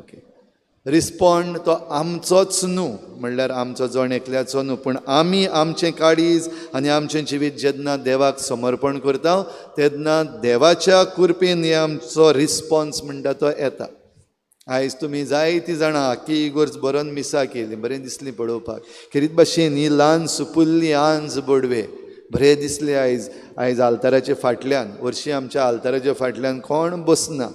Okay. Respond तो आमचोच न्हू, म्हणल्यार आमचो जण एकल्याचो न्हू, पूण आमी आमचें काळीज आनी आमचें जिवीत जेन्ना देवाक समर्पण करता तेन्ना देवाच्या कृपेन हे आमचो रिस्पॉन्स म्हणटा तो येता. आयज तुमी जायतीं जाणां आख्खी इगोर्ज बरोवन मिसां केली, बरें दिसलीं पळोवपाक. खेरीत भाशेन ही ल्हान सुपुल्ली आंज बोडवे बरें दिसलें आयज. आयज आल्ताराचे फाटल्यान, वर्शी आमच्या आल्ताराच्या फाटल्यान कोण बसना,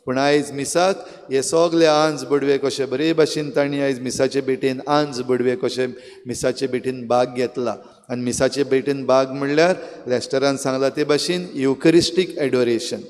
पूण आयज मिसाक हे सगले आंज बडवे कशे बरे भाशेन तांणी आयज मिसाचे भेटेन आंज बडवे कशे मिसाचे भेटेन भाग घेतला. आनी मिसाचे भेटेन भाग म्हणल्यार लेस्टरान सांगला ते भाशेन युकरिस्टीक एडोरेशन,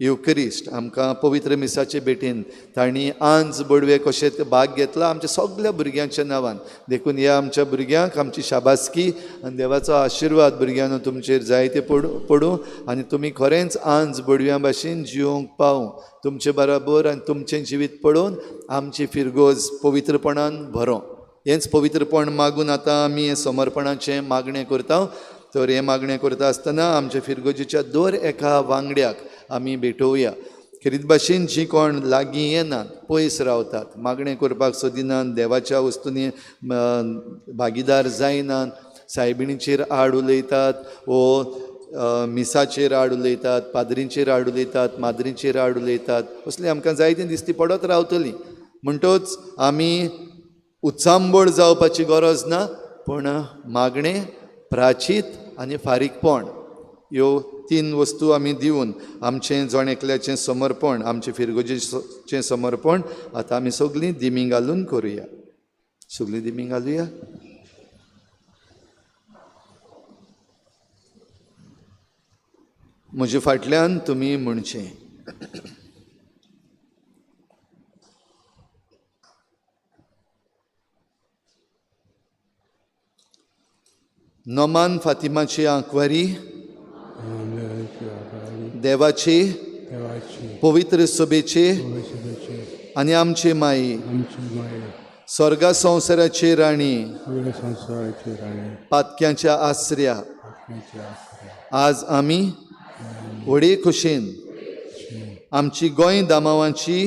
युकरिस्ट आमकां पवित्र मिसाचे भेटेन तांणी आंज बडवे कशे भाग घेतला आमच्या सगल्या भुरग्यांच्या नांवान. देखून ह्या आमच्या भुरग्यांक आमची शाबासकी आनी देवाचो आशिर्वाद भुरग्यांनो तुमचेर जायते पडूं आनी तुमी खरेंच आंज बडव्यां भाशेन जिवंक पावूं. तुमचे बराबर आनी तुमचें जिवीत पळोवन आमची फिरगोज पवित्रपणान भरों. हेंच पवित्रपण मागून आतां आमी हें समर्पणाचें मागणें करता. तर हें मागणें करता आसतना आमच्या फिरगोजीच्या दर एका वांगड्याक आमी भेटोवया. खेरीत भाशेन जीं कोण लागीं येनात, पयस रावतात, मागणें करपाक सोदिनात, देवाच्या वस्तूंनी भागीदार जायनात, सायबिणीचेर आड उलयतात वो मिसाचेर आड उलयतात, पाद्रींचेर आड उलयतात, माद्रींचेर आड उलयतात, असली आमकां जायतीं दिसती पडत रावतलीं. म्हणटच आमी उचांबळ जावपाची गरज ना, पूण मागणें, प्राचीत आनी फारीकपण ह्यो तीन वस्तू आमी दिवन आमचें जण एकल्याचें समर्पण, आमचें फिरगोजेचें समर्पण आतां आमी सगळीं दिमी घालून करुया. सगळीं दिमी घालुया. म्हजे फाटल्यान तुमी म्हणचें. नोमान फातिमाची आंकवारी देवाची पवित्र सभेचे आनी आमचे माई स्वर्गा संवसाराची राणी पातक्यांच्या आसऱ्या आज आमी व्हडे खोशेन आमची गोंय दामावांची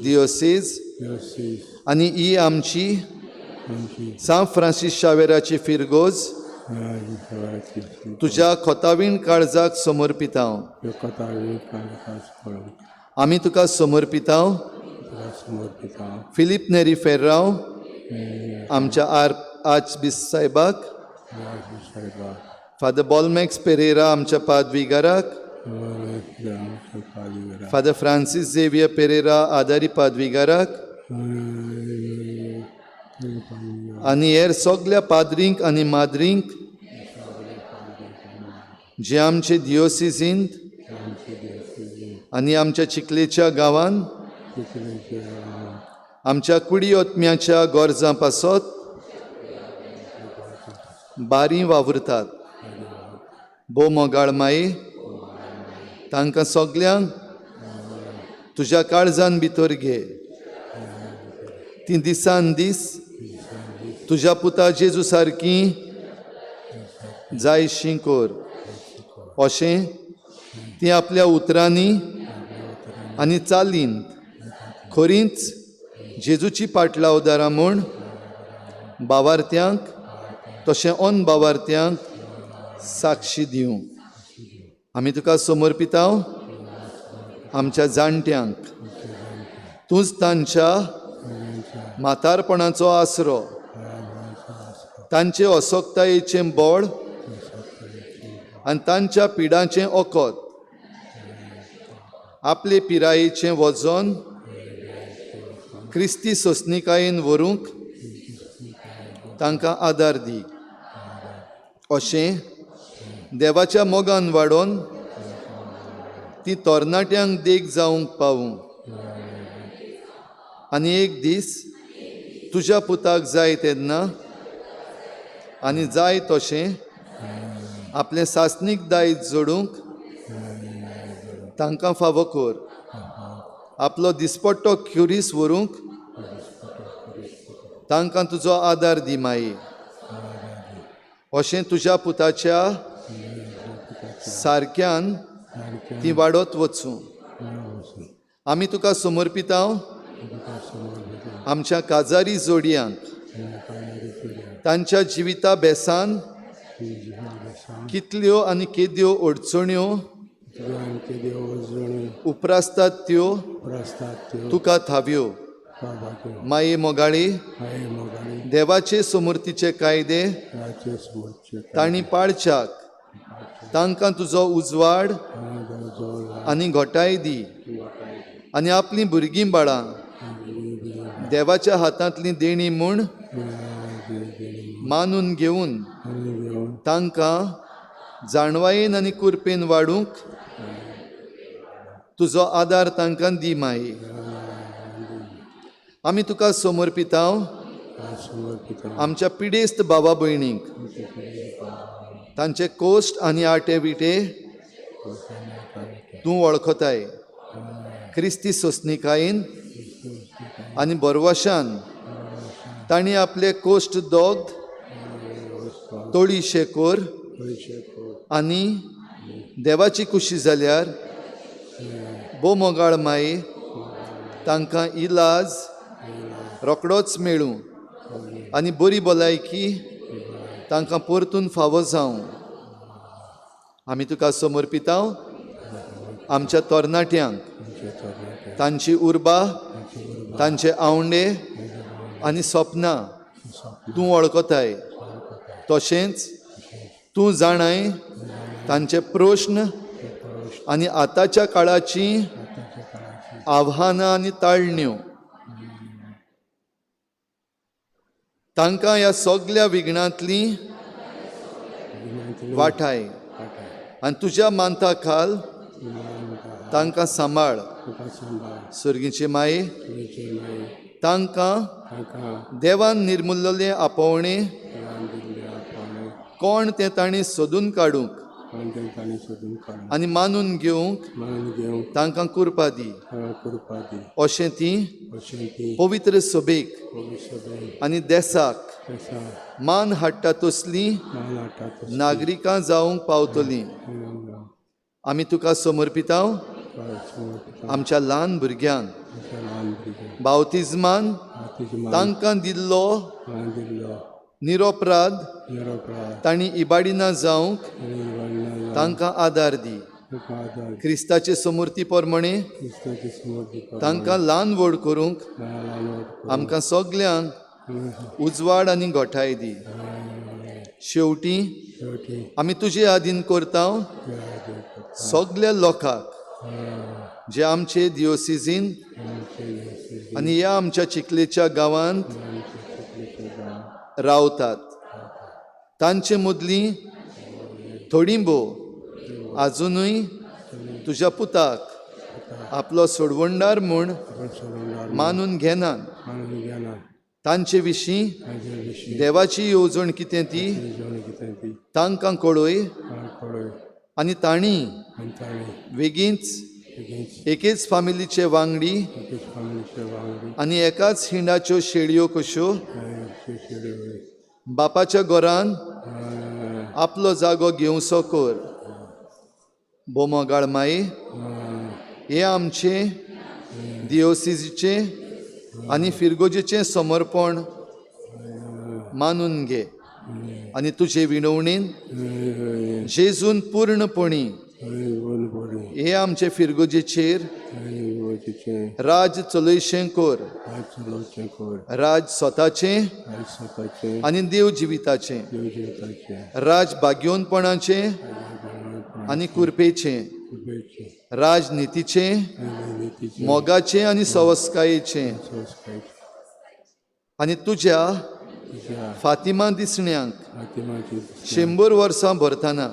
दियोसीज आनी ही आमची सांत फ्रांसीस शावेराची फिरगोज तुज्या खोतावीण काळजाक समर्पितांव. आमी तुका समर्पितांव फिलीप नेरी फेर्रांव आमच्या आर्च साहेबाक, फादर बॉलमॅक्स पेरेरा आमच्या पादविगाराक, फादर फ्रांसीस झेवियर पेरेरा आदारी पादविगाराक आनी हेर सगल्या पाद्रींक आनी माद्रींक जे आमचे दियोसिजींत आनी आमच्या चिखलेच्या गांवान आमच्या कुडी ओतम्याच्या गरजां पासत बारी वावुरतात. भोव मोगाळ माई, तांकां सगल्यांक तुज्या काळजान भितर घे. ती दिसान दीस तुज्या पुता जेजू सारकी जायशी कर, अशें ती आपल्या उतरांनी आनी चालींत खरींच जेजूची पाटलावदारां म्हूण बावार्थ्यांक तशें अनबावार्थ्यांक साक्षी दिवं. आमी तुका समर्पितांव आमच्या जाणट्यांक, तूंच तांच्या म्हातारपणाचो आसरो, तांचे असक्तायेचें बळ आनी तांच्या पिडाचें ओकत, आपले पिरायेचें वजन क्रिस्ती सोंसणिकायेन व्हरूंक तांकां आदार दी. अशें देवाच्या मोगान वाडोवन ती तरणाट्यांक देख जावंक पावूं आनी एक दीस तुज्या पुताक जाय तेन्ना आनी जाय तशें आपलें सासणीक दायज जोडूंक तांकां फावो कर. आपलो दिसपट्टो क्युरीस व्हरूंक तांकां तुजो आदार दी माई. अशें तुज्या पुताच्या सारक्यान ती वाडत वचूं. आमी तुका समर्पितांव आमच्या काजारी जोडयांक, तांच्या जिविता बेसान कितल्यो आनी केद्यो अडचण्यो उपरासतात त्यो तुका थाव्यो. माये मोगाळी, देवाचे समर्थीचे कायदे तांणी पाळच्याक तांकां तुजो उजवाड आनी घोटाय दी आनी आपलीं भुरगीं बाळां देवाच्या हातांतलीं देणी म्हूण मानून घेवन तांकां जाणवायेन आनी कुरपेन वाडूंक तुजो आदार तांकां दी माई. आमी तुका समर्पितांव आमच्या पिडेस्त बाबा भयणींक, तांचे कोश्ट आनी आटे विटे तूं वळखताय. क्रिस्ती सोंसणिकायेन आनी बरवशान तांणी आपले कोश्ट दोग तोळीशे कर आनी देवाची खुशी जाल्यार भोव मोगाळ माई, तांकां इलाज रोखडोच मेळूं आनी बरी भलायकी तांकां परतून फावो जावं। आमी तुका समर्पितांव आमच्या तरणाट्यांक, तांची उर्बा, तांचे आवंडे आनी सपनां तूं वळखताय, तशेंच तूं जाणाय तांचे प्रश्न आनी आतांच्या काळाची आव्हानां आनी ताळण्यो। तांकां ह्या सगल्या विघ्नांतली वाठाय आनी तुज्या मानता खाल तांकां सांबाळ। सर्गीचे माये, तांकां देवान निर्मुल्लें आपोवणें कोण तें तांणी सोदून काडूंक आनी मानून घेवंक तांकां कुरपा दी। अशें ती पवित्र सभेक आनी देसाक मान हाडटा तसली नागरिकां जावंक पावतलीं। आमी तुका समर्पितांव आमच्या ल्हान भुरग्यांक बावतिज्मान तांकां दिल्लो निरोपराध तांणी इबाडिना जावंक तांकां आदार दी। क्रिस्ताचे समूर्ती प्रमाणे तांकां ल्हान व्हड करूंक आमकां सगल्यांक उजवाड आनी गोठाय दी। शेवटी आमी तुजे आदीन करता सगल्या लोकांक जे आमचे दियोसिजीन आनी ह्या आमच्या चिखलेच्या गांवांत रावतात, तांचे मदली थोडी भोव आजुनूय तुज्या पुताक आपलो सोडवणदार म्हूण मानून घेनात। तांचे विशीं देवाची येवजण कितें ती तांकां कळय आनी तांणी वेगींच एकेच फामिलीचे वांगडी आनी एकाच हिंडाच्यो शेळयो कश्यो बापाच्या घरान आपलो जागो घेवचो कर। भोव माई, हे आमचे दियोसिजीचे आनी फिरगोजेचें समर्पण मानून घे आनी तुजे विनवणेन जेजून पूर्णपणी हे आमचे फिरगोजेचेर राज चलयशें कर। राज स्वताचें आनी देव जिविताचें, राज भाग्योनपणाचें आनी कुरपेचें, राजनितीचें, मोगाचें आनी सवस्कायेचें आनी तुज्या फातिमा दिसण्यांक 100 वर्सां भरतना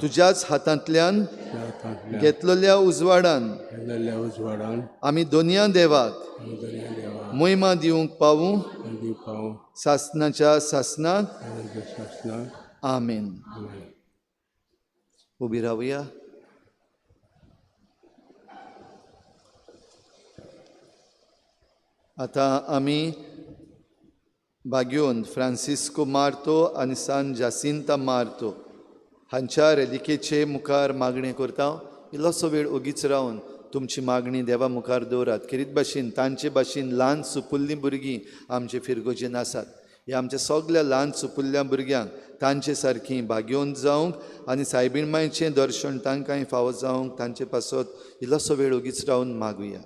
तुज्याच हातांतल्यान घेतलेल्या उजवाडान आमी दोनया देवाक मोहिमा दिवंक पावूं सासनाच्या सासनाक। आमेन। उबी रावया। आतां आमी बाग्योन फ्रांसिस्को मार्तो आनी सान जासिंता मार्तो हांच्या रेलिकेचे मुखार मागणें करता। इल्लोसो वेळ ओगीच रावन तुमची मागणी देवा मुखार दवरात। खेरीत भाशेन तांचे भाशेन ल्हान सुपुल्लीं भुरगीं आमचे फिरगोजेन आसात। ह्या आमच्या सगल्या ल्हान सुपुल्ल्या भुरग्यांक तांचे सारकीं भाग्योन जावंक आनी सायबीण मायचें दर्शन तांकांय फावो जावंक तांचे पासत इल्लोसो वेळ ओगीच रावन मागुया।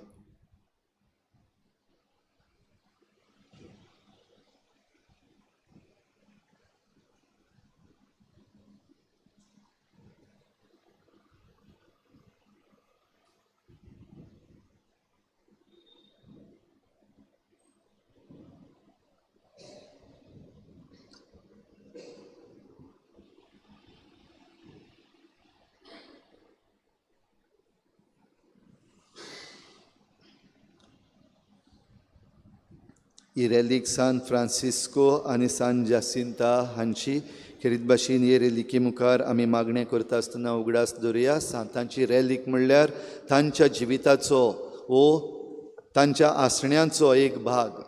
ही रेलीक सान फ्रांसिस्को आनी सान जासिंता हांची खेरीत भाशेन हे रेलिकी मुखार आमी मागणें करता आसतना उगडास दवरुया। सांतांची रेलीक म्हणल्यार तांच्या जिविताचो वो तांच्या आसण्याचो एक भाग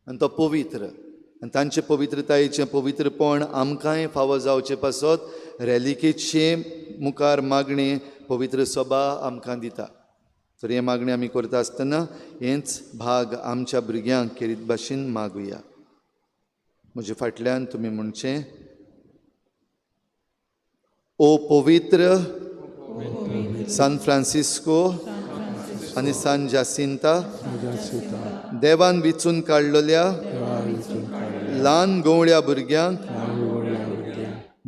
आनी तो पवित्र आनी तांचे पवित्रतायेचें पवित्रपण आमकांय फावो जावचे पासत रेलिकेचे मुखार मागणें पवित्र सभा आमकां दिता. तर हें मागणें आमी करता आसतना हेंच भाग आमच्या भुरग्यांक खेरीत भाशेन मागुया. म्हजे फाटल्यान तुमी म्हणचें, ओ पवित्र सान फ्रांसिस्को आनी सान जासिंता देवान विचून काडलेल्या ल्हान गवळ्या भुरग्यांक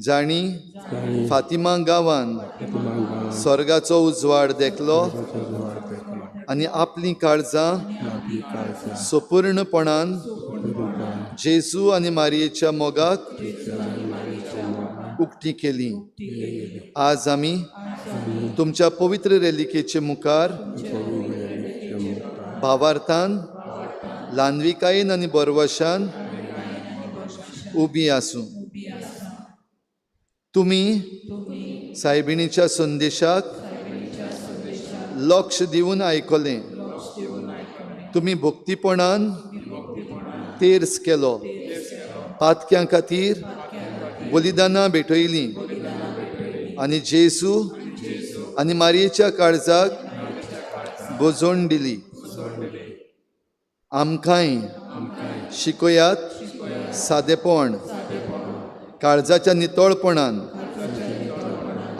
जाणी फातिमा गांवान स्वर्गाचो उजवाड देखलो आनी आपलीं काळजां सपूर्णपणान जेजू आनी मारयेच्या मोगाक उक्ती केली. आज आमी तुमच्या पवित्र रेलिकेचे मुखार भावार्थान ल्हानविकायेन आनी बरवशान उबी आसूं. तुमी सायबिणीच्या संदेशाक लक्ष दिवन आयकलें. तुमी भक्तीपणान तेर्स केलो, पातक्यां खातीर बलिदानां भेटयलीं आनी जेजू आनी मारयेच्या काळजाक गोजोण दिली. आमकांय शिकयात सादेपण, काळजाच्या नितळपणान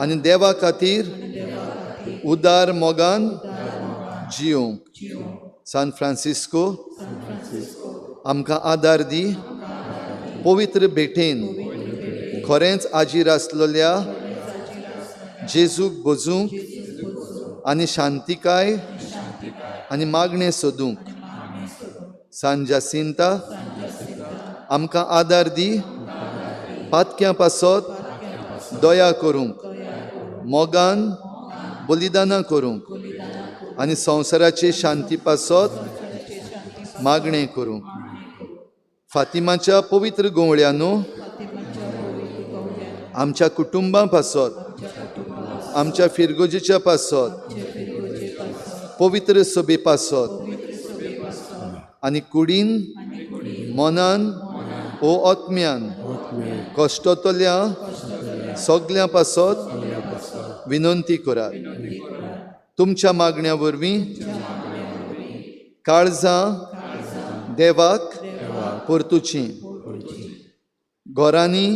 आनी देवा खातीर उदार मोगान जियोंक. सान फ्रांसिस्को आमकां आदार दी. पवित्र भेटेन खरेंच आजीर आसलेल्या जेजूक भजूंक आनी शांतिकाय आनी मागणें सोदूंक. सान जासिंता आमकां आदार दी. पातक्यां पासत दया करूंक, मोगान बलिदानां करूंक आनी संवसाराचे शांती पासत मागणें करूंक. फातिमाच्या पवित्र गवळ्यांनो आमच्या कुटुंबां पासत, आमच्या फिरगोजेच्या पासत, पवित्र सभे पासत आनी कुडीन मनान ओ आत्म्यान कश्टतल्या सगल्यां पासत विनंती करात. तुमच्या मागण्या वरवीं काळजां देवाक परतुचीं. घरांनी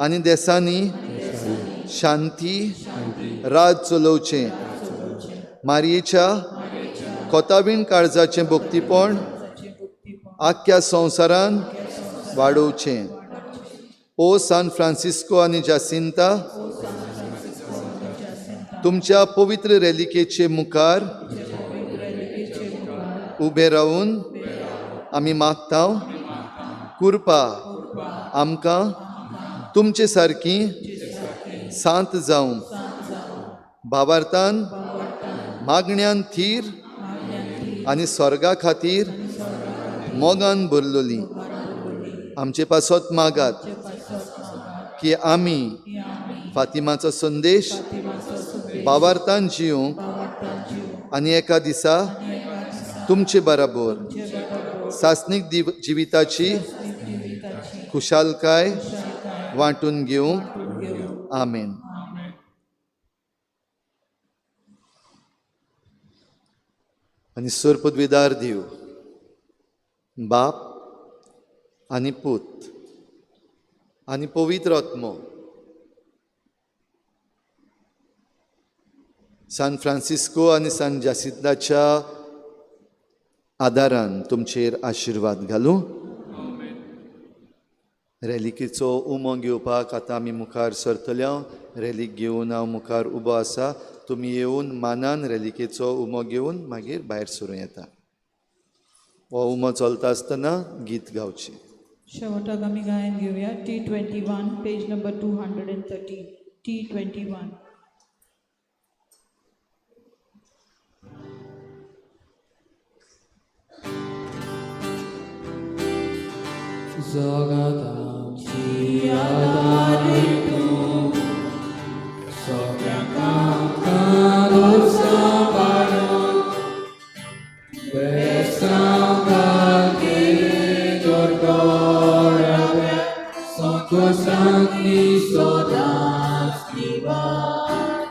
आनी देसांनी शांती राज चलोवचें. मारयेच्या कोतावीण काळजाचें भक्तीपण आख्ख्या संवसारान वाडोवचें. ओ सान फ्रांसिस्को आनी जासिंता तुमच्या पवित्र रेलिकेचे मुखार उबे रावून आमी मागता कुरपा आमकां तुमचे सारकी सांत जावंक, भावार्थान मागण्यान थीर आनी स्वर्गा खातीर मोगान भरलोली. आमचे पासत मागात की आमी फातिमाचो संदेश भावार्थान जिवंक आनी एका दिसा तुमचे बराबर सासणीक जिविताची खुशालकाय वांटून घेवंक. आमेन. आनी सर पदवीदार दिव बाप आनी पूत आनी पवित्र आत्मो. सान फ्रांसिस्को आनी सान जासिंताच्या आदारान तुमचेर आशिर्वाद घालूं. रेलिकेचो उमो घेवपाक आतां आमी मुखार सरतले. रेलीक घेवन हांव मुखार उबो आसा. तुमी येवन मानान रेलिकेचो उमो घेवन मागीर भायर सरूं येता. हो उमो चलता आसतना गीत गावचें. शेवटाक आमी गायन घेवया. T21 page number 213. T21. जगताची आदारी तूं सगळ्यांक आमकां सांबाळून बेसांव घालती दोरगोळ्या संतोषांनी सदांच निवार.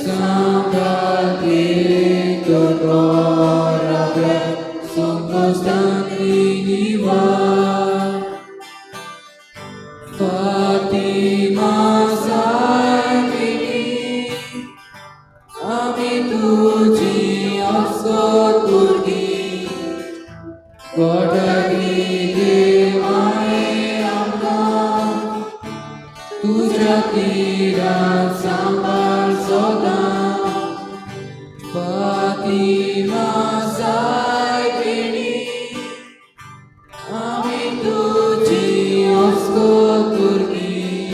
San Galito Son Constantini Fatima Saibini आमी तुजी असो भुरगीं गोडागी देवाय आमकां तुज्या तिरान सांबाळ सदां फातिमा सायबिणी आमी तुजी अस्को भुरगीं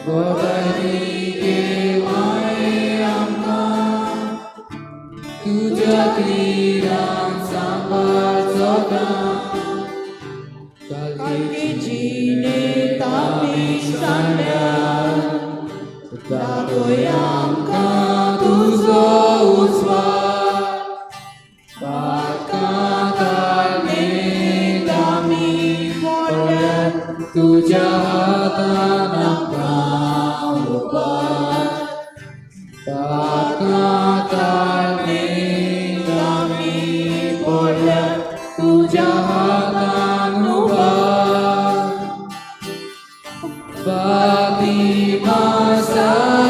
गोडागी देवाय आमकां तुज्या तिरान सांबाळ सदां कालके तापी सांडल्या दाखय आमकां तुजो उजवाड पातकां ताळमेत आमी पडल्यात तुज्या हातान आमकां उबार पातकां ताळमेत आमी पडल्यात तुज्या हातान उबार फातिमा सायबिणी